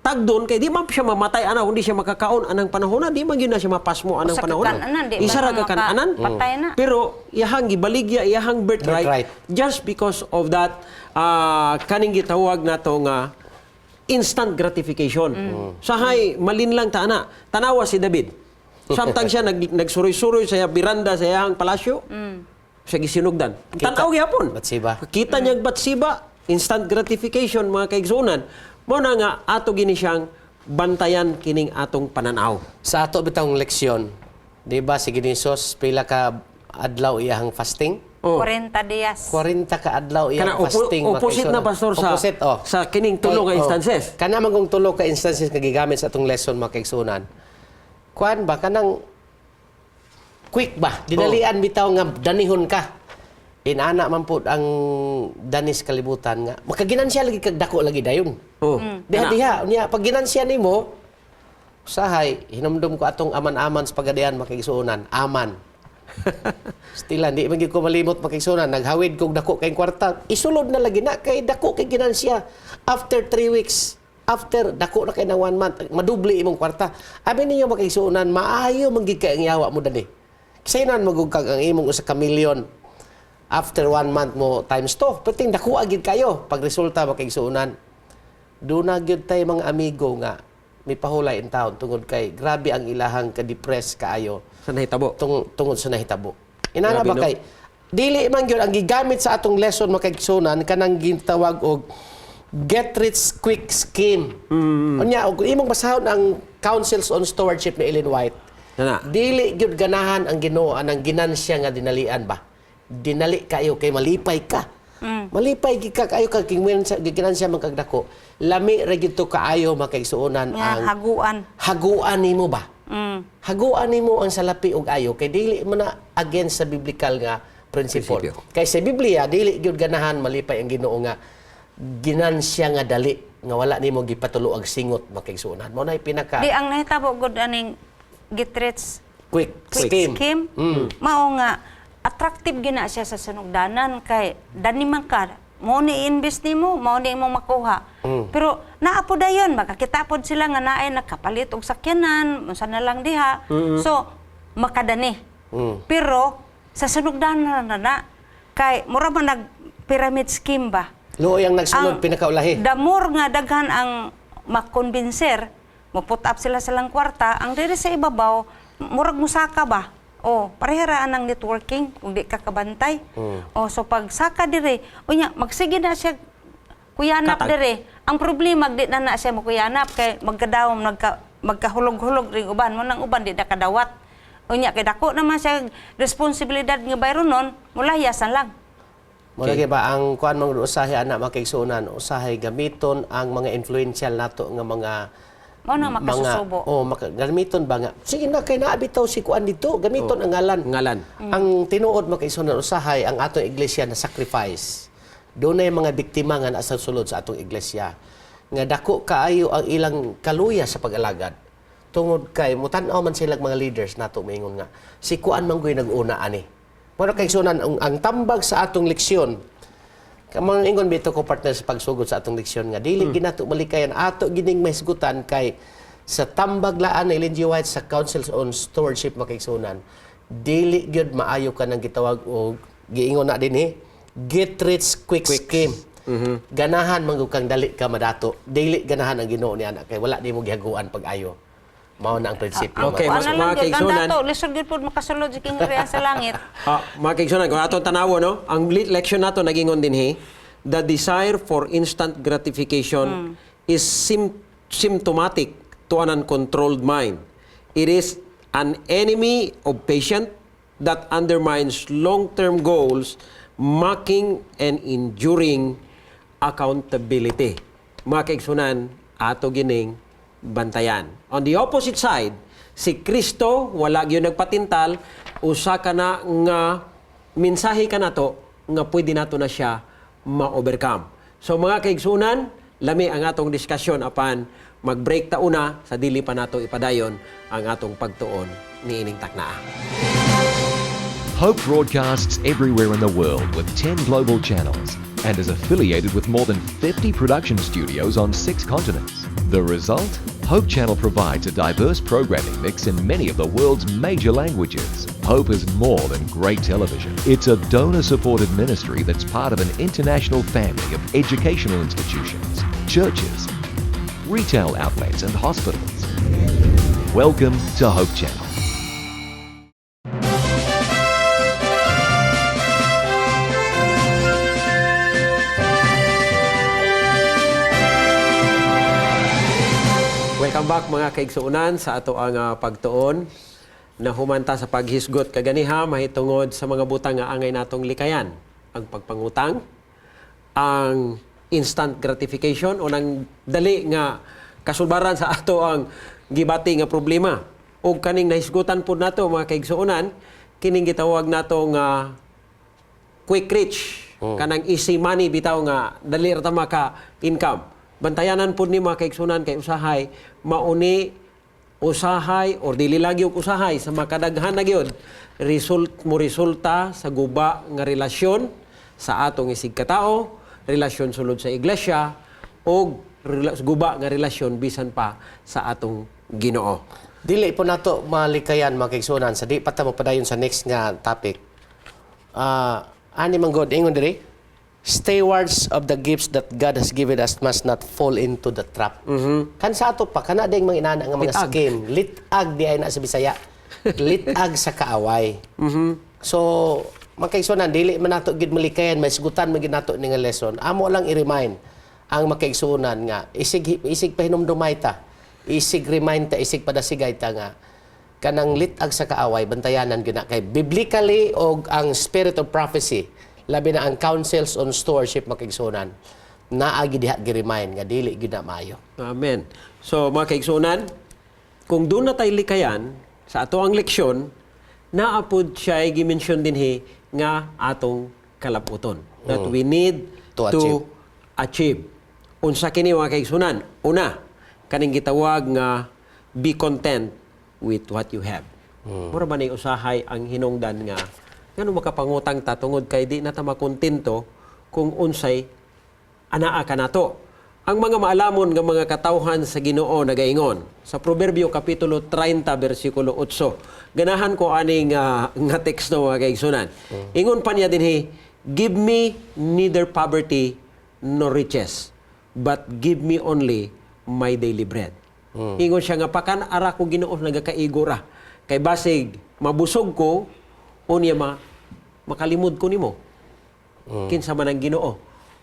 tagdon kay di man siya mamatay ana kundi siya makakaon anang panahon na di man gyud na siya mapasmo anang Usa ka panahon na. kan-anan, di Isa man ra ka kan-anan. patay na. Pero iyahang gibaligya iyahang birthright, Birthright. just because of that kaning gitawag nato nga instant gratification. Sahay malin lang ta ana. Tanawa si David. Samtang siya nagsuroy-suroy sa biranda sa iyahang palasyo, siya gisinugdan. Tanaw gihapon. Batsiba. Kita niya ang Batsiba, instant gratification, mga kaigsuonan. Mao na nga ato gini siyang bantayan kining atong pananaw. Sa ato bitawng leksyon, di ba si Ginisos pila ka adlaw iyahang fasting? Oh. 40 dias. 40 ka adlaw iyang Kana, fasting, mga opposite kaigsuonan. na, Pastor, Opposite, oh. sa kining tulo nga Kay, oh, instances. Kana man kung tulo ka instances nga gigamit sa atong lesson, mga kaigsuonan. Kuan ba kanang quick ba? Dinalian bitaw nga danihon ka. Inana man pud ang danis kalibutan nga makaginansya lagi kag dako lagi dayon. Diha Kana. diha unya pag ginansya nimo usahay hinumdum ko atong aman-aman sa pagadian, makigsuonan, aman. Stila, di man gyud ko malimot, makigsuonan, naghawid kog dako kay kwarta. Isulod na lagi na kay dako kay ginansya. After 3 weeks, after dako na kay na one month, madubli imong kwarta. Abi ninyo, makigsuonan, maayo man gid kay ang yawa mo dani. Kasi nan magugkag ang imong 1 ka milyon after one month mo times two. Perting dako agid kayo. Pag resulta, makigsuonan, doon na gyud tay mga amigo nga may pahulay in town tungod kay grabe ang ilahang ka-depress kaayo Sa nahitabo. tungod sa nahitabo. Inana Grabe, ba no? kay Dili man gyud ang gigamit sa atong lesson, mga kaigsuonan, kanang gitawag og get rich quick scheme. Unya og imong basahon ang Counsels on Stewardship ni Ellen White. Ana. Dili gyud ganahan ang Ginoo anang ginansya nga dinalian ba. Dinali kayo kay malipay ka. Malipay gid ka kayo kag ginansya man kag dako. Lami ra gyud to kaayo, mga kaigsuonan, Nga ang haguan. Haguan nimo ba? Haguan nimo ang salapi og ayo kay dili man na against sa biblical nga principle. Prinsipyo. Kay sa Biblia dili gyud ganahan malipay ang Ginoo nga ginansya nga dali nga wala nimo gipatulo ang singot, mga kaigsuonan. Mao na pinaka Di ang nahitabo gud aning get rich quick, quick scheme. scheme. Mao nga attractive gina siya sa sinugdanan kay dani man ka mo ni invest nimo, mao ni imong makuha. Pero naa po dayon makakita pod sila nga naay nakapalit og sakyanan, unsa na lang diha. So makadani. Pero sa sinugdanan na na kay mura man nag pyramid scheme ba. Luoy ang nagsunod Ang pinakaulahi. The more nga daghan ang makonbinser, mo put up sila silang kwarta, ang diri sa ibabaw, murag musaka ba? Oh, parehara ang networking kung di ka kabantay. Oh, so pag saka dire, unya magsige na siya kuyanap Katag. dire. Ang problema di na na siya makuyanap kay magkadawom magkahulog-hulog ring uban mo nang uban di na kadawat. Unya kay dako naman siya responsibilidad nga bayronon, mulayasan lang. Mo lagi ba ang kuan mga usahay ana, mga kaigsuonan, usahay gamiton ang mga influential nato nga mga Mao na makasusubo. Mga, oh, gamiton ba nga? Sige na kay naa bitaw si kuan dito, gamiton ang ngalan. Ngalan. Ang tinuod, mga kaigsuonan, usahay ang atong iglesia na sacrifice. Dunay mga biktima nga naa sa sulod sa atong iglesia nga dako kaayo ang ilang kaluya sa pag-alagad. Tungod kay mutan-aw man silang mga leaders nato moingon nga si kuan man gyud nag-una ani. Mao kaigsuonan ang tambag sa atong leksyon. Kamang ingon bito ko, partner, sa pagsugod sa atong leksyon nga dili ginato malikayan ato gining mahisgutan kay sa tambag laan ni Ellen G. White sa Councils on Stewardship, mga kaigsuonan, dili gyud maayo ka nang gitawag og giingon na dinhi get rich quick scheme. Ganahan man gud kang dali ka madato, dili ganahan ang Ginoo ni ana kay wala nimo gihaguan pag-ayo. Mao na ang prinsipyo. Okay, Kuan mas na lang mga gyud, ang kaigsuonan. dato, lisod gyud pud makasulod sa gingharian sa langit. Ah, mga kaigsuonan, kung atong tanawo, no? Ang leksyon nato nagingon dinhi, the desire for instant gratification is symptomatic to an uncontrolled mind. It is an enemy of patience that undermines long-term goals, mocking and enduring accountability. Mga kaigsuonan, ato gining bantayan. On the opposite side, si Kristo wala gyud nagpatintal, usa ka na nga mensahe kanato nga pwede nato na siya ma-overcome. So mga kaigsunan, lami ang atong diskusyon apan mag-break ta una sa dili pa nato ipadayon ang atong pagtuon niining taknaa. Hope broadcasts everywhere in the world with 10 global channels and is affiliated with more than 50 production studios on six continents. The result? Hope Channel provides a diverse programming mix in many of the world's major languages. Hope is more than great television. It's a donor supported ministry that's part of an international family of educational institutions, churches, retail outlets, and hospitals. Welcome to Hope Channel. Welcome back, mga kaigsuonan, sa ato ang pagtuon na humanta sa paghisgot kaganiha mahitungod sa mga butang nga angay natong likayan: ang pagpangutang, ang instant gratification o nang dali nga kasulbaran sa ato ang gibati nga problema. Ug kaning nahisgutan pud nato, mga kaigsuonan, kining gitawag nato nga quick rich, kanang easy money bitaw nga dali ra ta maka income. Bantayanan pud ni, mga kaigsuonan, kay usahay mauni usahay or dili lagi og usahay sa makadaghan na gyud result mo resulta sa guba nga relasyon sa atong isig katao, relasyon sulod sa iglesia og guba nga relasyon bisan pa sa atong Ginoo. Dili po nato malikayan, mga kaigsuonan, sa di pa ta mopadayon sa next nga topic. Ah, ani man god ingon diri, stewards of the gifts that God has given us must not fall into the trap. Kan sa ato pa kana ding mga inana nga mga Litag. scheme, litag di ay na sa Bisaya. Litag sa kaaway. So Makaigsunan, dili man nato gid malikayan, may sugutan man gid nato ni nga lesson. Amo lang i-remind ang makaigsunan nga isig isig pahinumdumay ta. Isig remind ta, isig padasigay ta nga kanang lit-ag sa kaaway, bantayanan gyud na kay biblically og ang spirit of prophecy, labi na ang counsels on stewardship, makaigsunan, naa gid diha gi-remind nga dili gyud na maayo. Amen. So, mga kaigsunan, kung doon na tayo likayan sa ato ang leksyon, naapod siya gi-mention dinhi nga atong kalabuton that we need to to achieve. Unsa kini, mga kaigsunan? Una, kaning gitawag nga be content with what you have. Mura ba ni usahay ang hinungdan nga ngano makapangutang ta tungod kay di na ta makontento kung unsay anaa ka nato. Ang mga maalamon nga mga katawhan sa Ginoo nagaingon sa Proverbio kapitulo 30 bersikulo 8. Ganahan ko aning nga teksto, mga kaigsunan. Ingon pa niya dinhi, "Give me neither poverty nor riches, but give me only my daily bread." Ingon siya nga pakan ara ko, Ginoo, nagakaigo ra. Kay basig mabusog ko unya ma makalimod ko nimo. Kinsa man ang Ginoo.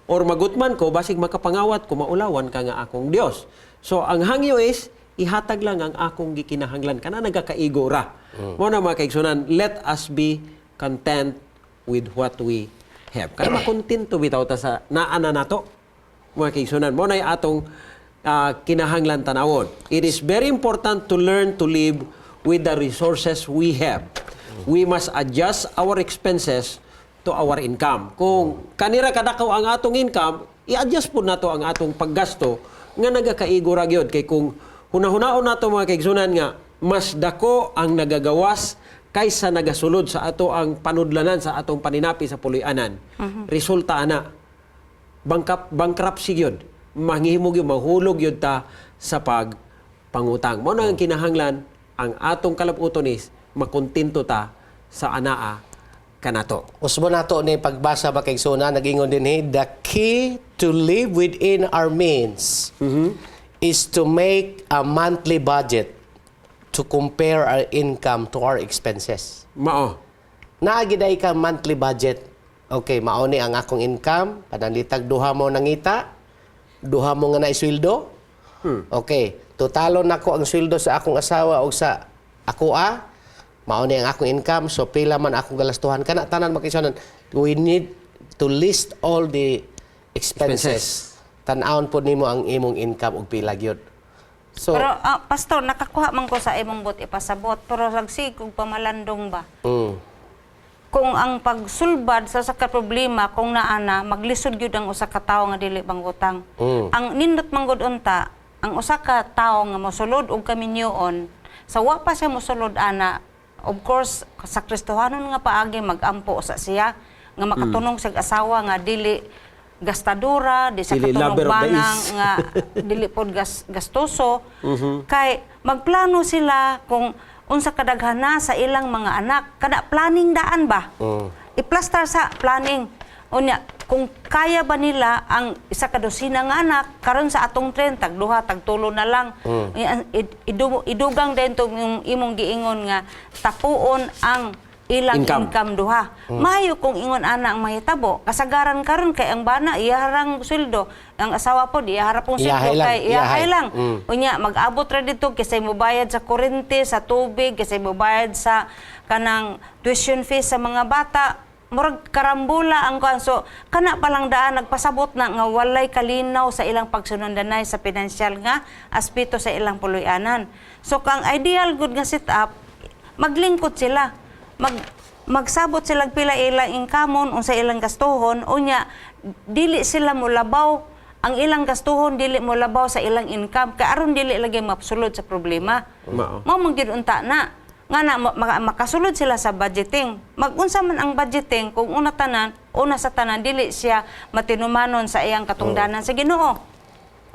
Or magutman ko, basig makapangawat ko, maulawan ka nga akong Dios. So ang hangyo is ihatag lang ang akong gikinahanglan, kana nagakaigo ra. Mo na, mga kaigsunan, let us be content with what we have. Kana makontento bitaw ta sa naa na nato. Mga kaigsunan, mo na atong kinahanglan tanawon. It is very important to learn to live with the resources we have. We must adjust our expenses to our income. Kung kanira kadakaw ang atong income, i-adjust po nato ang atong paggasto nga nagakaigo ra gyud, kay kung hunahunaon nato, mga kaigsunan, nga mas dako ang nagagawas kaysa nagasulod sa ato ang panudlanan sa atong paninapi sa puloy-anan. Resulta ana, bankruptcy gyud. Manghimo gyud, mahulog gyud ta sa pagpangutang. Mao na ang kinahanglan, ang atong kalabuton is makontento ta sa anaa kanato. Usbo nato ni pagbasa ba, kaigsunan, nagingon dinhi, "The key to live within our means is to make a monthly budget to compare our income to our expenses." Mao. Naa giday ka monthly budget. Okay, mao ni ang akong income, pananlitag duha mo nangita, duha mo nga naisweldo. Okay, totalo nako ang sweldo sa akong asawa o sa ako a. Mao ni ang akong income, so pila man akong galastuhan kana tanan, makisunan. We need to list all the expenses. Tan-awon po nimo ang imong income ug pila gyud. So, Pero pastor, nakakuha man ko sa imong buot ipasabot, pero sagsig kog pamalandong ba? Kung ang pagsulbad sa usa ka problema kung naana maglisod gyud ang usa ka tawo nga dili bangutang. Ang nindot manggod unta ang usa ka tawo nga mosulod og kaminyoon, sa wa pa siya mosulod ana, of course sa Kristohanon nga paagi magampo sa siya nga makatunong sa asawa nga dili gastadura, di sa Dili katunong lover of the banang east. Nga dili pod gastoso, kay magplano sila kung unsa kadaghana sa ilang mga anak, kada planning daan ba, iplastar sa planning. Unya kung kaya ba nila ang isa ka dosina nga anak karon sa atong trend, tag duha, tag tulo na lang. Idugang din tong yung imong giingon nga tapuon ang ilang Income. Income duha. Maayo kung ingon ana ang mahitabo. Kasagaran karon kay ang bana iyaharang sweldo, ang asawa pod iyahara pong sweldo Iyahay lang, kay iyahay iyahay. lang. Unya mag-abot ra dito kisay mobayad sa kuryente, sa tubig, kisay mobayad sa kanang tuition fees sa mga bata. Murag karambula ang kuan. So kana pa lang daan nagpasabot na nga walay kalinaw sa ilang pagsunundanay sa pinansyal nga aspeto sa ilang puloy-anan. So kang ideal good nga set up, maglingkod sila. Magsabot sila pila ilang inkamon, unsa ilang gastuhon, unya dili sila molabaw, ang ilang gastuhon dili molabaw sa ilang income kay aron dili lagi mapsulod sa problema. Mao. Mao man gyud unta na nga na makasulod sila sa budgeting. Magunsa man ang budgeting kung una tanan, una sa tanan dili siya matinumanon sa iyang katungdanan sa Ginoo?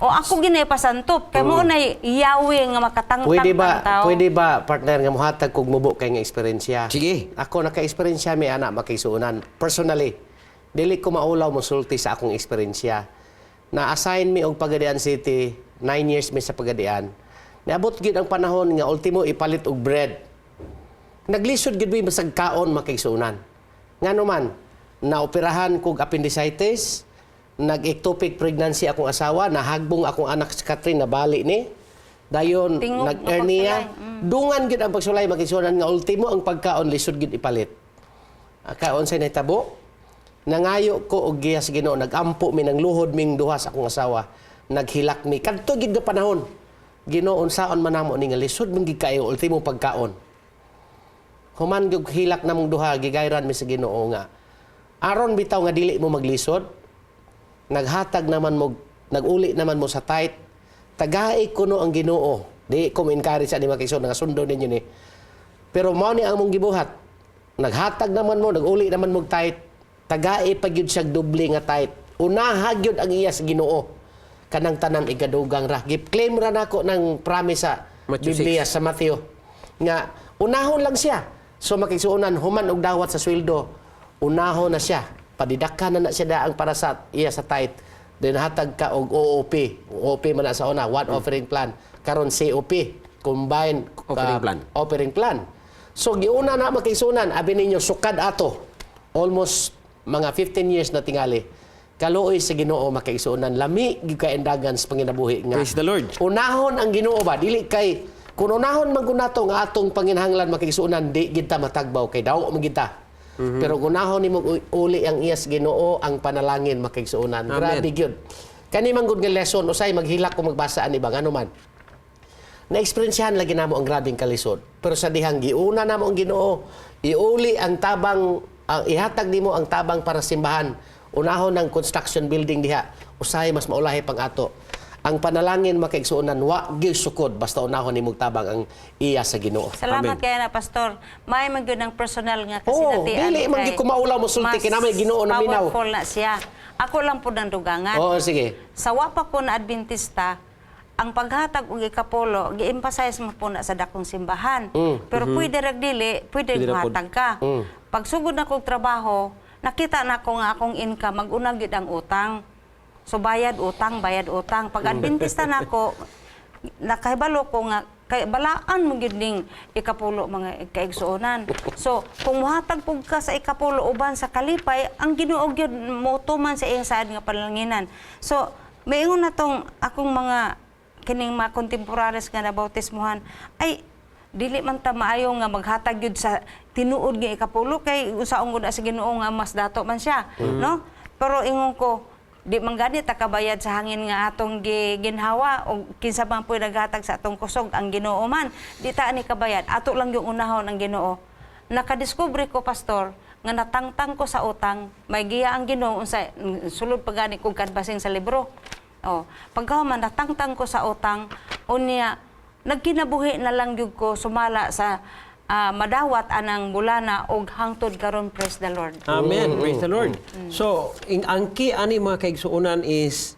O ako ginay pasantop kay mo nay yawi nga makatangtang Pwede ba, ang tao. pwede ba, partner, nga mohatag kog mubo kay nga eksperyensya? Sige. Ako naka-eksperyensya mi ana, makisuunan. Personally, dili ko maulaw mosulti sa akong eksperyensya. Na-assign mi og Pagadian City, 9 years mi sa Pagadian. Niabot gid ang panahon nga ultimo ipalit og bread. Naglisod gid mi masag kaon, makigsuonan. Ngano man, naoperahan kog appendicitis, nag-ectopic pregnancy akong asawa, nahagbong akong anak si Catherine, nabali ni. Dayon, Tingog nag-hernia. nga. Dungan gyud ang pagsulay, makigsuonan, nga ultimo ang pagkaon lisod gyud ipalit. Kaon say nahitabo? Nangayo ko og giya sa Ginoo, nagampo mi nang luhod ming duha sa akong asawa. Naghilak mi kadto gid nga panahon. Ginoo, unsaon man namo ni nga lisod man gid kayo ultimo pagkaon. Human gyud hilak namong duha, gigayran mi sa Ginoo nga aron bitaw nga dili mo maglisod, naghatag naman mo, naguli naman mo sa tithe, tagai kuno ang Ginoo. Di ko encourage ani, mga nga sundo ninyo ni. Pero mao ni ang among gibuhat. Naghatag naman mo, naguli naman mo tithe, tagai pa gyud siyag doble nga tithe. Unaha gyud ang iya sa Ginoo. Kanang tanan igadugang ra. Gi-claim ra nako ng promise sa Matthew. Biblia sa Matthew nga unahon lang siya. So makigsuonan, human og dawat sa sweldo, unahon na siya. Padidakan na na siya daang para sa iya sa tithe. Then hatag ka og OOP. OOP man na sa una, one offering plan. Karon COP, combined offering plan. Offering plan. So giuna na, makigsuonan, abi ninyo sukad ato. Almost mga 15 years na tingali. Kaluoy sa Ginoo, makigsuonan, lami gyud kaendagan sa panginabuhi nga Praise the Lord. unahon ang Ginoo ba, dili kay kun unahon man gud nato nga atong panginahanglan, makigsuonan, di gid ta matagbaw kay daw man gid ta. Pero kung unahon nimo uli ang iyas Ginoo, ang panalangin, makigsuonan. Amen. Grabe gyud. Kani man gud nga lesson, usay maghilak ko magbasa ani ba, ngano man na-experiensyahan lagi namo ang grabing kalisod. Pero sa dihang giuna namo ang Ginoo, iuli ang tabang, ang ihatag nimo ang tabang para simbahan. Unahon ng construction building diha, usahay mas maulahi pang ato. Ang panalangin, makaigsuonan, wa gyud sukod basta unahon nimong tabang ang iya sa Ginoo. Salamat Amen. kay na, Pastor. May man gyud ang personal nga Oo, kasinatian. dili man kay gyud kumaulaw mo sulti, mas kay namay Ginoo na minaw. powerful na siya. Ako lang pud ang dugangan. Oo, sige. Sa wa pa ko na Adventista, ang paghatag og ikapulo, gi-emphasize mo po na sa dakong simbahan. Pero pwede rag dili, pwede Pwede ra pod. hatag ka. Pagsugod na kog trabaho, nakita na ko nga akong income, mag-una gyud ang utang. So bayad utang, bayad utang. Pag Adventista na ako, nakahibalo ko nga kay balaan mo gyud ning ikapulo, mga kaigsuonan. So, kung muhatag pug ka sa ikapulo uban sa kalipay, ang Ginoo gyud motuman sa iyang saad nga panalanginan. So, maingon na tong akong mga kining mga contemporaries nga nabautismuhan ay dili man ta maayo nga maghatag gyud sa tinuod nga ikapulo kay usaon gud na sa Ginoo nga mas dato man siya, no? Pero ingon ko, di man gani ta kabayad sa hangin nga atong ginhawa o kinsa man po'y naghatag sa atong kusog, ang Ginoo man. Di ta ani kabayad, ato lang yung unahon ang Ginoo. Nakadiskubre ko, Pastor, nga natangtang ko sa utang, may giya ang Ginoo unsa sulod pa gani kog kanbasing sa libro. Oh, pagkahuman natangtang ko sa utang, unya nagkinabuhi na lang gyud ko sumala sa madawat anang bulana og hangtod karon, praise the Lord. Amen. Praise the Lord. So, ang key ani, mga kaigsuonan, is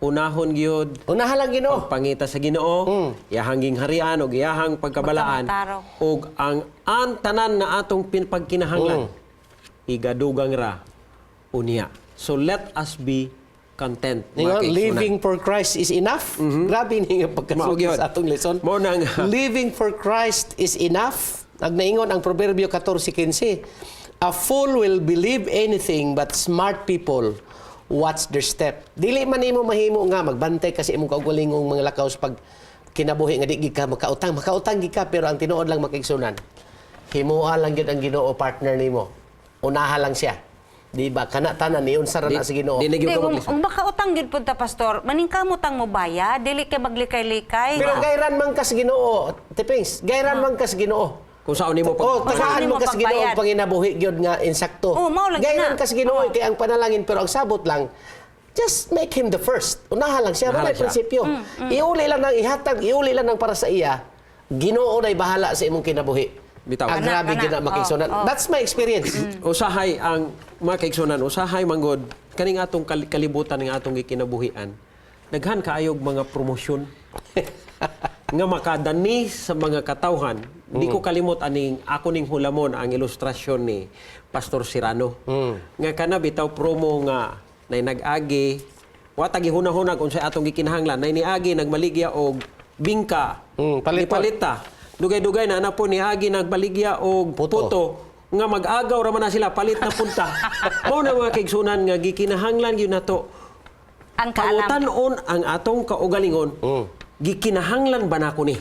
unahon gyud Unahan lang Ginoo. pagpangita sa Ginoo, iyahang gingharian og iyahang pagkabalaan Pagkamataraw. ug ang tanan na atong pinpagkinahanglan igadugang ra unya. So let us be content, mga Ningon, kaigsuonan. living for Christ is enough. Grabe ni nga Mao pagkasulti gyud. sa atong lesson. Mao na nga. Living for Christ is enough. Ag naingon ang Proverbio 14:15, "A fool will believe anything, but smart people watch their step." Dili man nimo mahimo nga magbantay kasi imong kaugalingong mga lakaw sa pag kinabuhi nga di gid ka makautang, makautang gid ka, pero ang tinuod lang, makigsunan, himoa lang gyud ang Ginoo partner nimo. Unaha lang siya. Di ba? Kana tanan niunsa ra na sa Ginoo. Di na gyud Di, ka kung, maglisod. kung makautang gyud pud ta, Pastor, maningkamot ang mo baya, dili kay maglikay-likay. Pero gayran man ka sa Ginoo, Tipings, gayran man ka sa Ginoo. Kung saan nimo pag Oh, tagaan nimo mo ka sa Ginoo pagbayad. ang panginabuhi gyud nga insakto. Oh, mao lagi Gayran na. ka sa Ginoo kay ang panalangin, pero ang sabot lang, just make him the first. Unahan lang siya, Unahan wala lang siya. prinsipyo. Iuli lang ng ihatag, iuli lang ng para sa iya. Ginoo na'y bahala sa imong kinabuhi. Bitaw. Ang Kana, grabe kana. gyud na makigsunan. Oh. That's my experience. Usahay ang mga kaigsunan, usahay manggod kaning atong kalibutan nga atong gikinabuhian. Daghan kaayog mga promosyon nga makadani sa mga katawhan. Di ko kalimot aning ako ning hulamon ang ilustrasyon ni Pastor Serrano. Nga kana bitaw promo nga nay nag-agi wa tagi hunahunag unsay atong gikinahanglan, nay niagi nagmaligya og bingka. Palit po. Nipalit ta. Dugay-dugay na na po niagi nagbaligya og Puto. puto. Nga mag-agaw ra man na sila, palit na punta. Mao na, mga kaigsunan, nga gikinahanglan gyud nato Ang kaalam. pangutan-on ang atong kaugalingon. Gikinahanglan ba nako ni?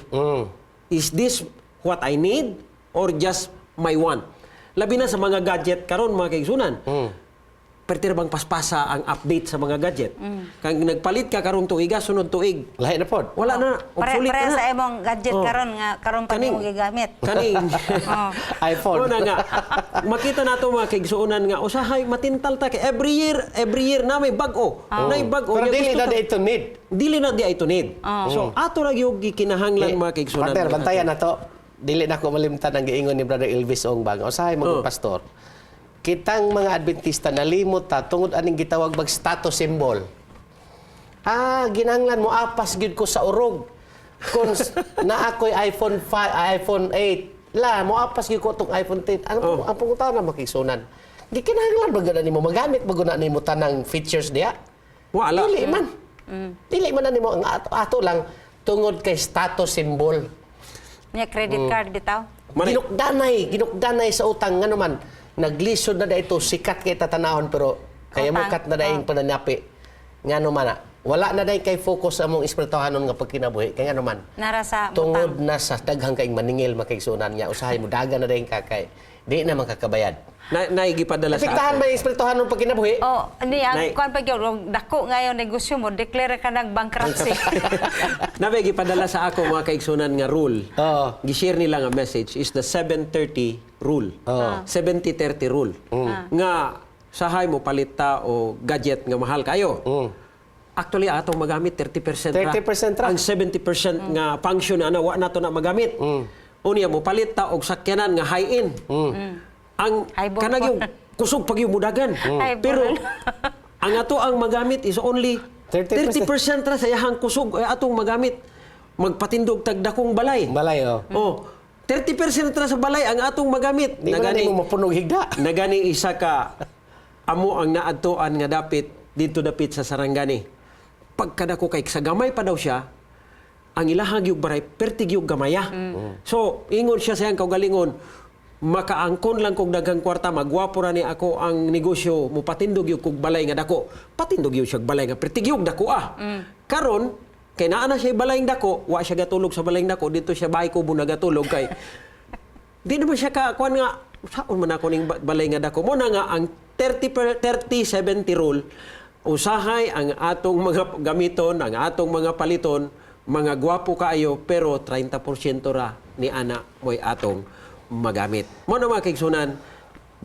Is this what I need or just my want? Labi na sa mga gadget karon, mga kaigsunan. Perti ra bang paspasa ang update sa mga gadget? Kang nagpalit ka karong tuiga, sunod tuig, Lahi na pod. wala na, Pare, obsolete pare na. sa imong gadget karon nga karon pa nimo gigamit. Kaning Oh. iPhone. Mao na nga. Makita nato, mga kaigsuonan, nga usahay matintal ta kay every year na may bag-o. Na may bag-o. Pero Nya dili gusto na ito need. Dili na di ito need. So ato ra gyud gikinahanglan, mga kaigsuonan. Partner, bantayan na to. Dili na ko malimtan ang giingon ni Brother Elvis Ong bang. Usahay mga pastor. Kitang mga Adventista nalimot ta tungod aning gitawag bag status symbol. Ah, ginanglan mo apas gyud ko sa urog. Kung naa ko'y iPhone 5, iPhone 8, la mo apas gyud ko tong iPhone 10. Ang ang pangutana, makisunan. Gikinahanglan ba gud nimo magamit ba gud na nimo tanang features diya? Wala. Dili man. Dili man na nimo ang ato, ato lang tungod kay status symbol. Nya credit card bitaw. Ginukdanay, ginukdanay sa utang, ngano man naglisod na ito, sikat kay tatanahon, pero kaya Utang. mukat na daing pananapi. Ngano man na wala na dai kay focus sa among espirituhanon nga pagkinabuhi kay ngano man Nara sa tungod butang. na sa daghang kaing maningil, makaigsuonan niya usahay mo dagan na daing kakay di na makakabayad. Na naigipadala sa Apektahan ako. ba yung espirituhanon pagkinabuhi? Oh, ni ang Nay. kuan pa gyud, og dako ngayon negosyo mo, declare ka nag bankruptcy. Nabi gipadala sa ako, mga kaigsunan, nga rule. Gi-share nila nga message is the 730 rule. 70-30 rule. Nga sahay mo palit ta o gadget nga mahal kayo. Actually, atong magamit 30% ra. 30% ra. Ang 70% nga function ana wa nato na magamit. Unya mo palit ta og sakyanan nga high-end. Ang Highball kanang po. yung kusog pag yung mudagan. Highball. Pero ang ato ang magamit is only 30%. 30% ra sa iyahang kusog ay atong magamit. Magpatindog tag dakong balay. Balay, oh. Oh, 30% ra sa balay ang atong magamit. Di man na nimo mapunog higda. Nagani isa ka amo ang naadtoan nga dapit dito dapit sa Sarangani. Pagkadako kay sa gamay pa daw siya, ang ilahang yung baray pertig yung gamaya. So, ingon siya sa iyang kaugalingon, makaangkon lang kog daghang kwarta, magwapo ra ni ako ang negosyo, mupatindog yung kog balay nga dako. Patindog yung siya balay nga pertig yung dako ah. Karon, kay naa na siya balay nga dako, wa siya gatulog sa balay nga dako, dito siya bahay kubo nagatulog kay di naman siya ka kuan nga saon man ako ning balay nga dako. Mo na nga ang 30 per 30 70 rule, usahay ang atong mga gamiton, ang atong mga paliton, mga gwapo kaayo, pero 30% ra ni ana mo'y atong magamit. Mo na, mga kaigsunan,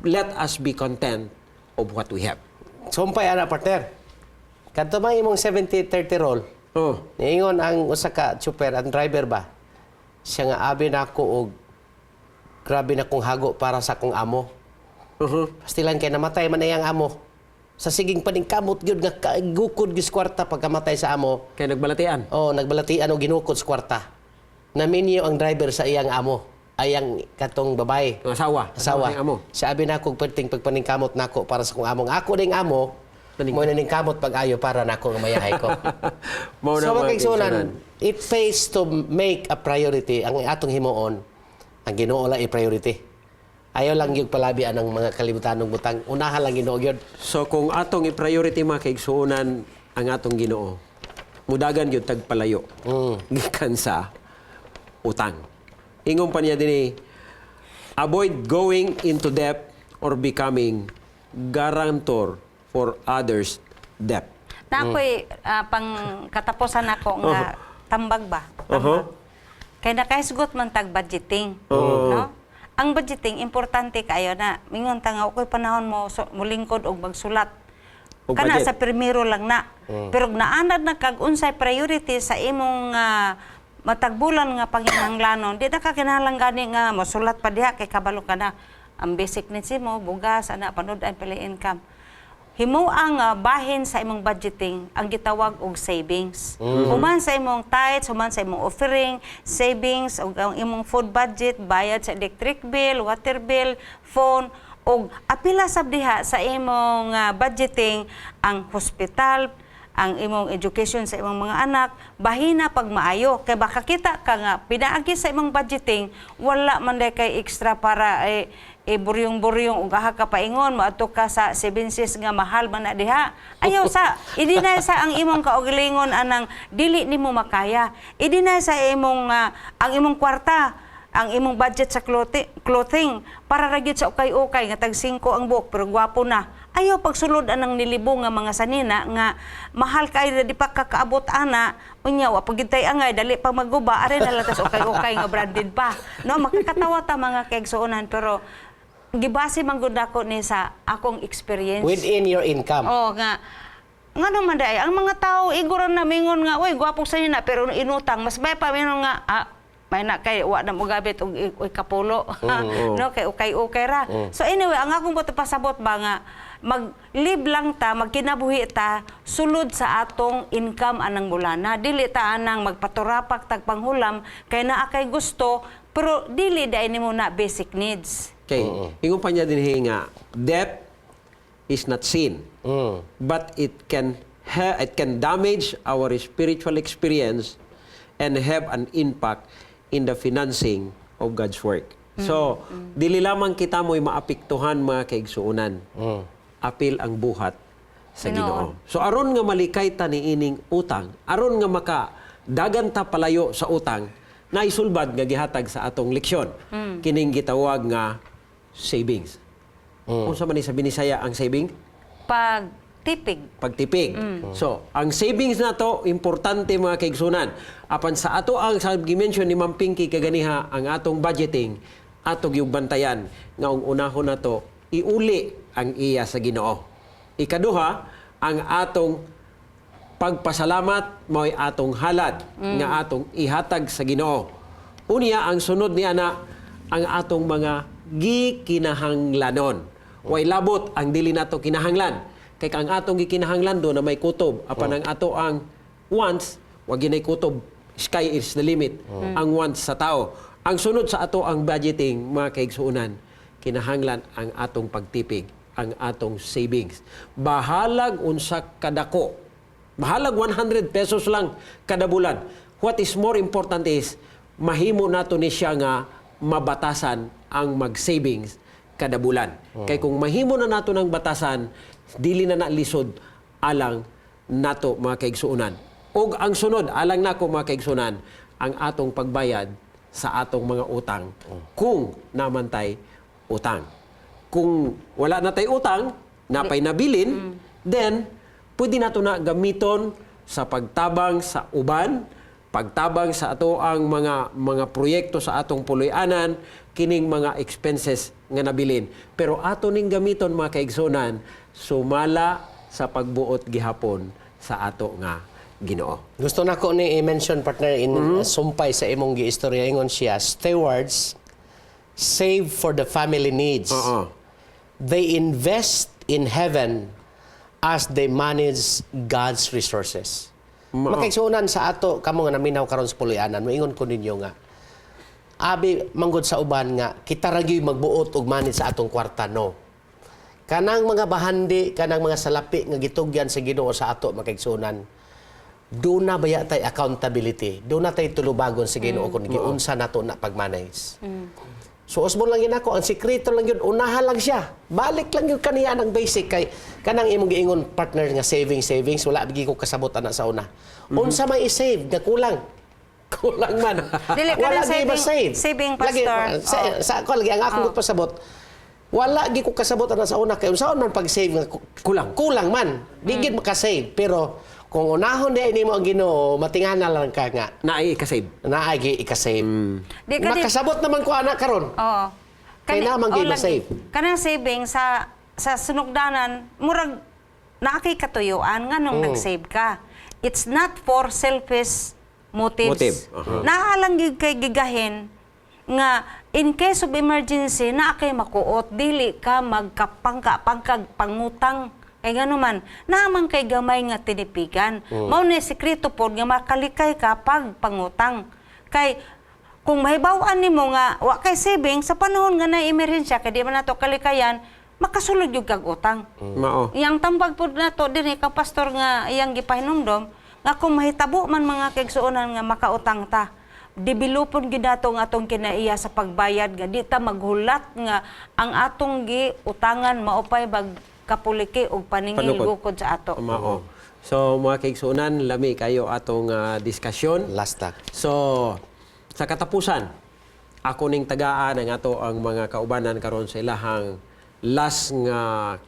let us be content of what we have. Sumpay ana, partner. Kadto man imong 70-30 rule. Niingon ang usa ka super, ang driver ba? Siya nga abi na ako og grabe na kong hago para sa akong amo. Pastilan kay namatay man iyang amo. Sa siging paningkamot gyud nga gukod gyud sa kwarta pagkamatay sa amo. Kay nagbalatian. Oh, nagbalatian og ginukod sa kwarta. Naminyo ang driver sa iyang amo, ayang katong babae. Ang asawa. Asawa. Ang amo. Sabi na ako, perting pagpaningkamot nako para sa kong amo. Ang ako ding amo, mo naningkamot pag-ayo para nako nga mayahay ko. Mao na, So mga mga kaigsuonan, kaigsuonan. it pays to make a priority. Ang atong himuon, ang Ginoo lang i-priority. Ayaw lang yung palabi ang mga kalibutanong butang. Unahan lang Ginoo gyud. So kung atong i-priority, mga kaigsuonan, ang atong Ginoo, mudagan gyud tag palayo gikan sa utang. Ingon pa niya dinhi, avoid going into debt or becoming guarantor for others' debt. Na ako'y pang katapusan nako nga tambag ba? Tambag. Kay nakahisgot man tag budgeting, no? Ang budgeting importante kayo na. Mingon ta nga ako'y panahon mo so, mulingkod og magsulat. Og Kana budget. sa primero lang na. Pero naanad na kag unsay priority sa imong matag bulan nga panginahanglanon, di na ka kinahanglan gani nga mosulat pa diha kay kabalo ka na ang basic needs mo, bugas, ana, panud-an, pila income. Himo ang bahin sa imong budgeting ang gitawag og savings. Human sa imong tithes, human sa imong offering, savings ug ang imong food budget, bayad sa electric bill, water bill, phone, ug apila sab diha sa imong budgeting ang hospital, ang imong education sa imong mga anak, bahina pag maayo kay baka kita ka nga pinaagi sa imong budgeting, wala man day kay extra para eh buryong-buryong ug aha ka paingon moadto ka sa Seven Seas nga mahal man na diha. Ayaw sa, i-deny sa ang imong kaugalingon anang dili nimo makaya. I-deny sa imong ang imong kwarta, ang imong budget sa clothing para ra gyud sa ukay-ukay nga tag 5 ang buok pero gwapo na. Ayaw pagsulod anang nilibong nga mga sanina nga mahal kay, di pa kakaabot ana. Unya wa pag tay angay, dali pa maguba, are na lang tas ukay-ukay nga branded pa, no? Makakatawa ta, mga kaigsuonan, pero gibase man gud nako ni sa akong experience. Within your income. Oh, nga ngano man day ang mga tao iguro na mingon nga, "Uy, gwapo sa na," pero inutang mas may pa mingon nga, "Ah, may na kay wa na mogabit og og kapulo," no? Kay ukay-ukay ra. So anyway, ang akong buot pasabot ba nga mag-live lang ta, magkinabuhi ta sulod sa atong income anang bulana. Dili ta anang magpaturapak tag panghulam kay naa kay gusto pero dili dai nimo na basic needs. Okay. Ingon pa niya din nga, debt is not sin, but it can damage our spiritual experience and have an impact in the financing of God's work. So, dili lamang kita mo'y maapektuhan, mga kaigsuonan. Apil ang buhat sa Ginoo. So aron nga malikay ta niining utang, aron nga maka dagan ta palayo sa utang, naisulbad nga gihatag sa atong leksyon. Kining gitawag nga savings. Unsa man ni sa Binisaya ang saving? Pag tipig. Pagtipig. So, ang savings na to importante, mga kaigsunan. Apan sa ato ang sa gimension ni Ma'am Pinky kaganiha, ang atong budgeting, ato gyud bantayan nga ang unahon nato iuli ang iya sa Ginoo. Ikaduha, ang atong pagpasalamat mao'y atong halad nga atong ihatag sa Ginoo. Unya ang sunod ni ana, ang atong mga gikinahanglanon. Way labot ang dili nato kinahanglan. Kay ang atong gikinahanglan do na may kutob, apan ang ato ang wants wa ginay kutob. Sky is the limit ang wants sa tao. Ang sunod sa ato ang budgeting, mga kaigsuonan, kinahanglan ang atong pagtipig, ang atong savings. Bahalag unsa kadako. Bahalag 100 pesos lang kada bulan. What is more important is mahimo nato ni siya nga mabatasan ang mag-savings kada bulan. Kay kung mahimo na nato ng batasan, dili na na lisod alang nato, mga kaigsuonan. Og ang sunod alang nako, mga kaigsuonan, ang atong pagbayad sa atong mga utang kung namantay utang. Kung wala na tay utang, napay nabilin, then pwede nato na gamiton sa pagtabang sa uban, pagtabang sa ato ang mga proyekto sa atong puloy-anan, kining mga expenses nga nabilin. Pero ato ning gamiton, mga kaigsunan, sumala sa pagbuot gihapon sa ato nga Ginoo. Gusto na ko ni i-mention, partner, in sumpay sa imong giistorya. Ingon siya, stewards save for the family needs. They invest in heaven as they manage God's resources. Makaigsuonan sa ato kamo nga naminaw karon sa puloy-anan, moingon ko ninyo nga abi manggod sa uban nga kita ra gyud magbuot og manage sa atong kwarta, no. Kanang mga bahandi, kanang mga salapi nga gitugyan sa Ginoo sa ato, makaigsuonan, do na baya tay accountability. Do na tay tulubagon sa Ginoo kung giunsa nato na pag-manage. So usbon lang yun ako, ang sikreto lang yun, unahan lang siya. Balik lang yun kaniya ng basic kay kanang imong giingon, partner, nga saving savings, wala bigi ko kasabot ana sa una. Unsa may i-save nga kulang? Kulang man. Dili, wala kanang gi saving- ma-save. saving, Lagi, Pastor. Sa ako lagi ang akong pasabot. Wala gi ko kasabot ana sa una kay unsaon man pag-save nga Kulang. Kulang man. Di gid makasave, pero kung unahon di nimo ang Ginoo, matingana lang ka nga Naay ikasave. naay gi ikasave. Di ka di- Makasabot naman ko ana karon. Oo. Kay naman oo gyud lang, ma-save. kanang saving sa sunugdanan, murag naa kay katuyuan nganong nag-save ka. It's not for selfish motives. Motive, aha. Naa lang gyud kay gigahin nga in case of emergency naa kay makuot, dili ka magkapangka pangkag pangutang, kay ngano man naa man kay gamay nga tinipigan. Mao ni sekreto pod nga makalikay ka pag pangutang, kay kung mahibaw-an nimo nga wa kay saving sa panahon nga na emerhensya, kay di man nato kalikayan. Makasulod gyud kag utang. Mao. Iyang tambag pud nato dinhi kang pastor nga iyang gipahinumdom nga kung mahitabo man, mga kaigsuonan, nga makautang ta, developon gyud nato ang atong kinaiya sa pagbayad nga di ta maghulat nga ang atong giutangan maupay magkapuliki og paningil Panukod. gukod sa ato. Mao. So mga kaigsuonan, lami kayo atong diskusyon. Last tag. So, sa katapusan, ako ning tagaan ang ato ang mga kaubanan karon sa ilahang last nga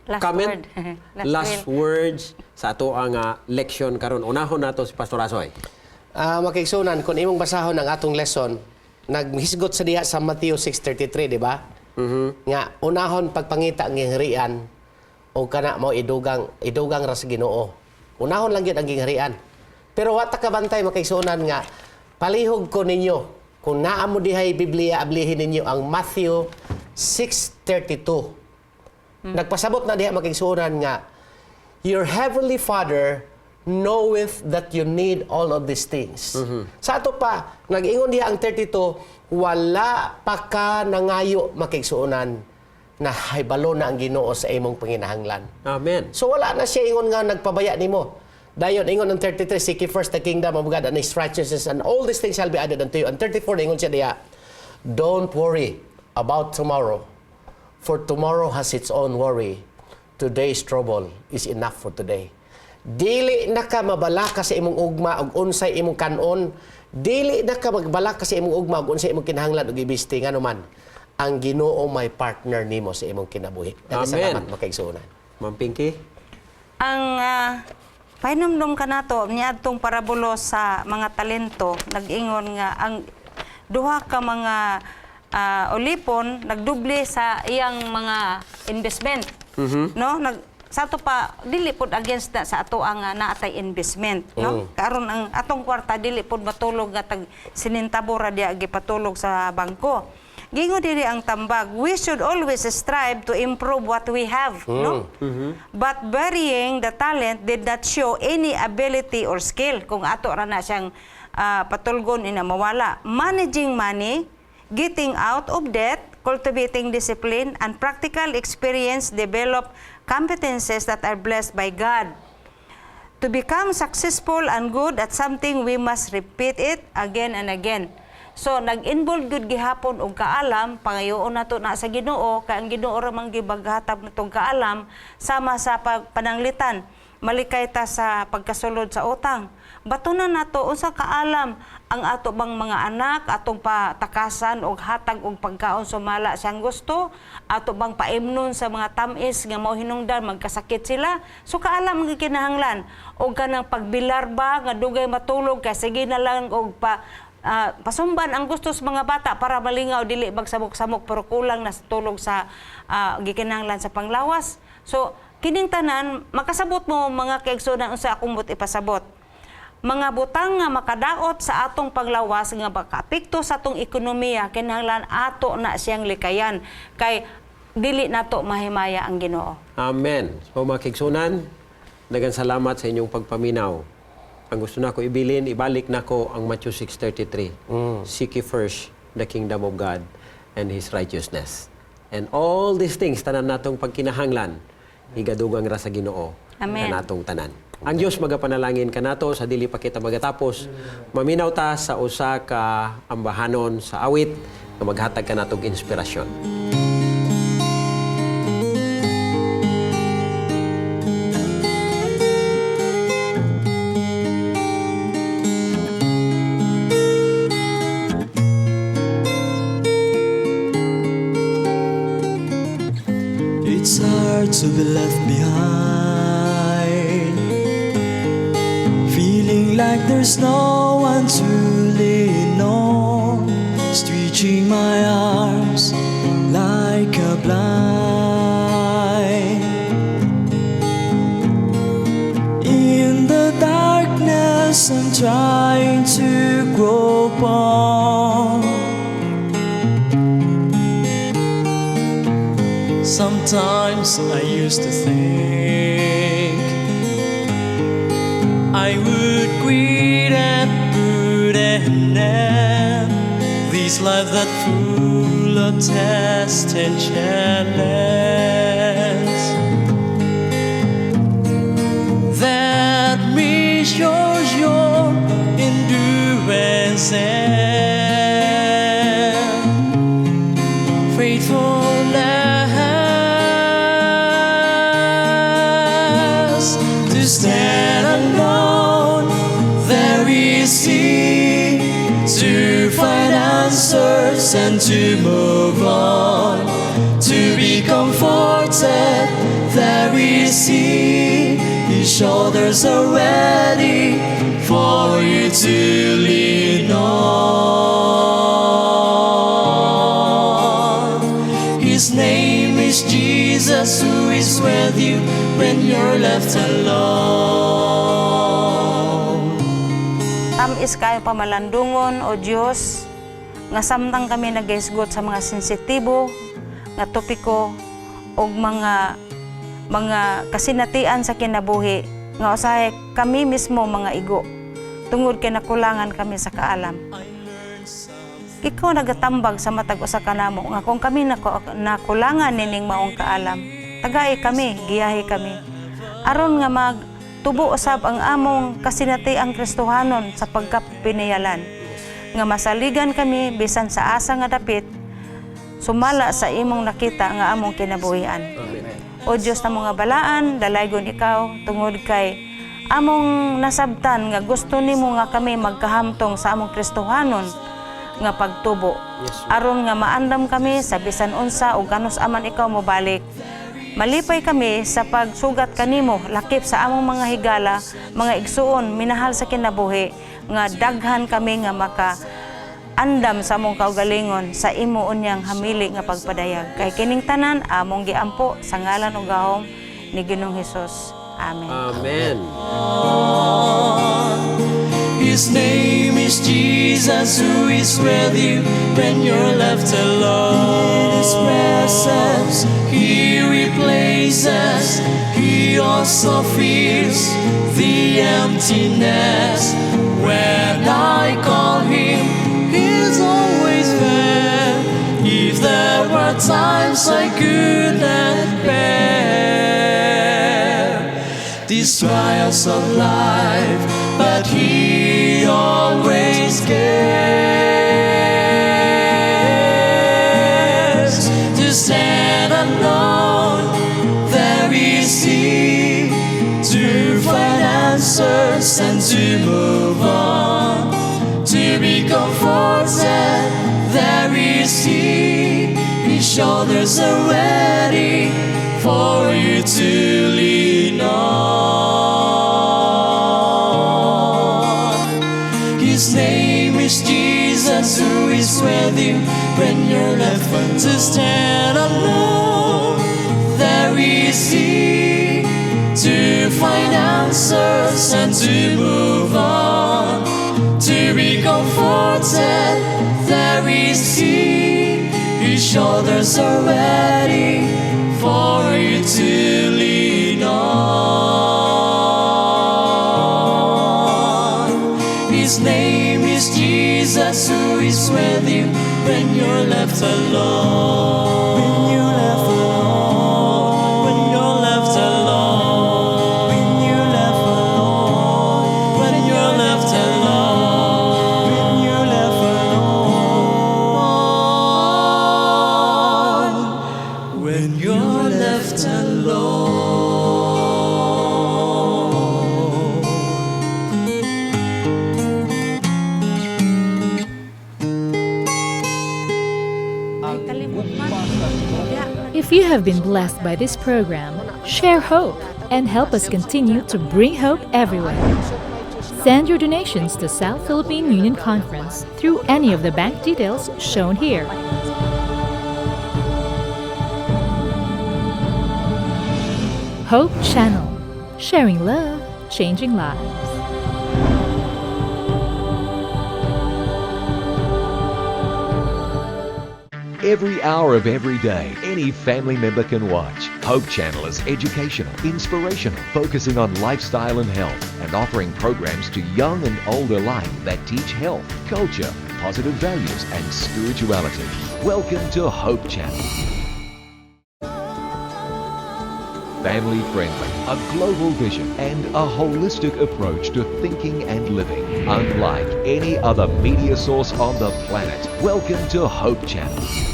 Last comment, word. Last last words sa ato ang leksyon karon. Unahon nato si Pastor Asoy. Ah, mga kaigsuonan, kung imong basahon ang atong lesson, naghisgot sa diha sa Matthew 6:33, di ba? Nga unahon pagpangita ang gingharian o kana mo idugang idugang ra sa Ginoo. Unahon lang gyud ang gingharian. Pero wa ta kabantay, mga kaigsuonan, nga palihog ko ninyo kung naa mo dihay Biblia, ablihin ninyo ang Matthew 6:32. Nagpasabot na diha, mga kaigsuonan, nga your heavenly Father knoweth that you need all of these things. Sa ato pa, nag-ingon diha ang 32, wala pa ka nangayo, mga kaigsuonan, na haybalo na ang Ginoo sa imong panginahanglan. Amen. So wala na siya ingon nga nagpabaya nimo. Dayon ingon ang 33, "Seek ye first the kingdom of God and His righteousness, and all these things shall be added unto you." And 34, ingon siya diha, "Don't worry about tomorrow, for tomorrow has its own worry. Today's trouble is enough for today." Dili na ka mabalaka sa imong ugma og unsay imong kanon. Dili na ka magbalaka sa imong ugma og unsay imong kinahanglan og ibisti, ngano man ang Ginoo may partner nimo sa imong kinabuhi. Daghang Amen. salamat, mga kaigsuonan. Ma'am Pinky? Ang pahinumdum kanato niadtong parabulo sa mga talento, nag-ingon nga ang duha ka mga ulipon nagdoble sa iyang mga investment, no? Nag sa ato pa, dili pod against na sa ato ang naatay investment, no? Karon ang atong kwarta dili pod matulog nga tag sinentabo ra diya gipatulog sa bangko. Gingon diri ang tambag, we should always strive to improve what we have, no? But burying the talent did not show any ability or skill. Kung ato ra na siyang patulgon ina mawala. Managing money, getting out of debt, cultivating discipline, and practical experience develop competences that are blessed by God. To become successful and good at something, we must repeat it again and again. So, nag-involve gud gihapon og kaalam, pangayoon nato na sa Ginoo, kay ang Ginoo ra man gibaghatag natong kaalam sama sa pananglitan. Malikay ta sa pagkasulod sa utang. Batunan nato unsa kaalam ang ato bang mga anak, atong patakasan og hatag og pagkaon sumala siyang gusto, ato bang paimnon sa mga tamis nga mao hinungdan magkasakit sila. So kaalam ang gikinahanglan og kanang pagbilar ba nga dugay matulog kay sige na lang og pa pasumban ang gusto sa mga bata para malingaw, dili magsamok-samok, pero kulang na sa tulog sa gikinahanglan sa panglawas. So kining tanan makasabot mo, mga kaigsuonan, unsa akong but ipasabot. Mga butang nga makadaot sa atong panglawas nga makaapekto sa atong ekonomiya, kinahanglan ato na siyang likayan kay dili nato mahimaya ang Ginoo. Amen. So mga kaigsuonan, daghang salamat sa inyong pagpaminaw. Ang gusto nako ibilin, ibalik nako ang Matthew 6:33. Seek ye first the kingdom of God and His righteousness. And all these things, tanan natong pagkinahanglan, igadugang ra sa Ginoo Amen. kanatong tanan. Ang Dios magapanalangin kanato sa dili pa kita magatapos. Maminaw ta sa usa ka ambahanon sa awit nga maghatag kanatong inspirasyon. It's hard to be left behind, feeling like there's no one to lean on, stretching my arms like a blind. In the darkness, I'm trying to grope on. Sometimes I used to think I would quit and put an end this life that full of test and challenge. And faithfulness. To stand alone, there is He to find answers and to move on. To be comforted, there is He. His shoulders are ready for you to lean on. His name is Jesus, who is with you when you're left alone. Tamis kayo pamalandungon o Dios nga samtang kami nagahisgot sa mga sensitibo nga topiko og mga kasinatian sa kinabuhi nga usahay kami mismo mga igo tungod kay nakulangan kami sa kaalam. Ikaw nagatambag sa matag usa kanamo nga kung kami nakulangan nining maong kaalam, tagai kami, giyahi kami. Aron nga magtubo usab ang among kasinatiang Kristohanon sa pagkapinayalan. Nga masaligan kami bisan sa asa nga dapit, sumala sa imong nakita nga among kinabuhian. O Diyos na mga balaan, dalaygon ikaw tungod kay among nasabtan nga gusto nimo nga kami magkahamtong sa among Kristohanon nga pagtubo. Aron nga maandam kami sa bisan unsa o kanus aman ikaw mobalik. Malipay kami sa pagsugat kanimo lakip sa among mga higala, mga igsuon, minahal sa kinabuhi nga daghan kami nga maka andam sa among kaugalingon sa imo unyang hamili nga pagpadayag. Kay kining tanan among giampo sa ngalan ug gahom ni Ginoong Hesus. Amen. Amen. His name is Jesus, who is with you when you're left alone. In His presence, He replaces. He also fills the emptiness. When I call Him, He's always there. If there were times I could not bear these trials of life, but He always cares. To stand alone, there is He to find answers and to move on, to be comforted. There is He. His shoulders are ready for you to lean on. His name is Jesus, who is with you when you're left to stand alone. There is He to find answers and to move on, to be comforted. There is He. His shoulders are ready for you to lean on. His name is Jesus, who is with you when you're left alone. When you're left alone. When you're left alone. When you're left alone. When you're left alone. When you're left alone. When you're left alone. If you have been blessed by this program, share hope and help us continue to bring hope everywhere. Send your donations to South Philippine Union Conference through any of the bank details shown here. Hope Channel, sharing love, changing lives. Every hour of every day, any family member can watch. Hope Channel is educational, inspirational, focusing on lifestyle and health, and offering programs to young and old alike that teach health, culture, positive values, and spirituality. Welcome to Hope Channel. Family friendly, a global vision, and a holistic approach to thinking and living. Unlike any other media source on the planet. Welcome to Hope Channel.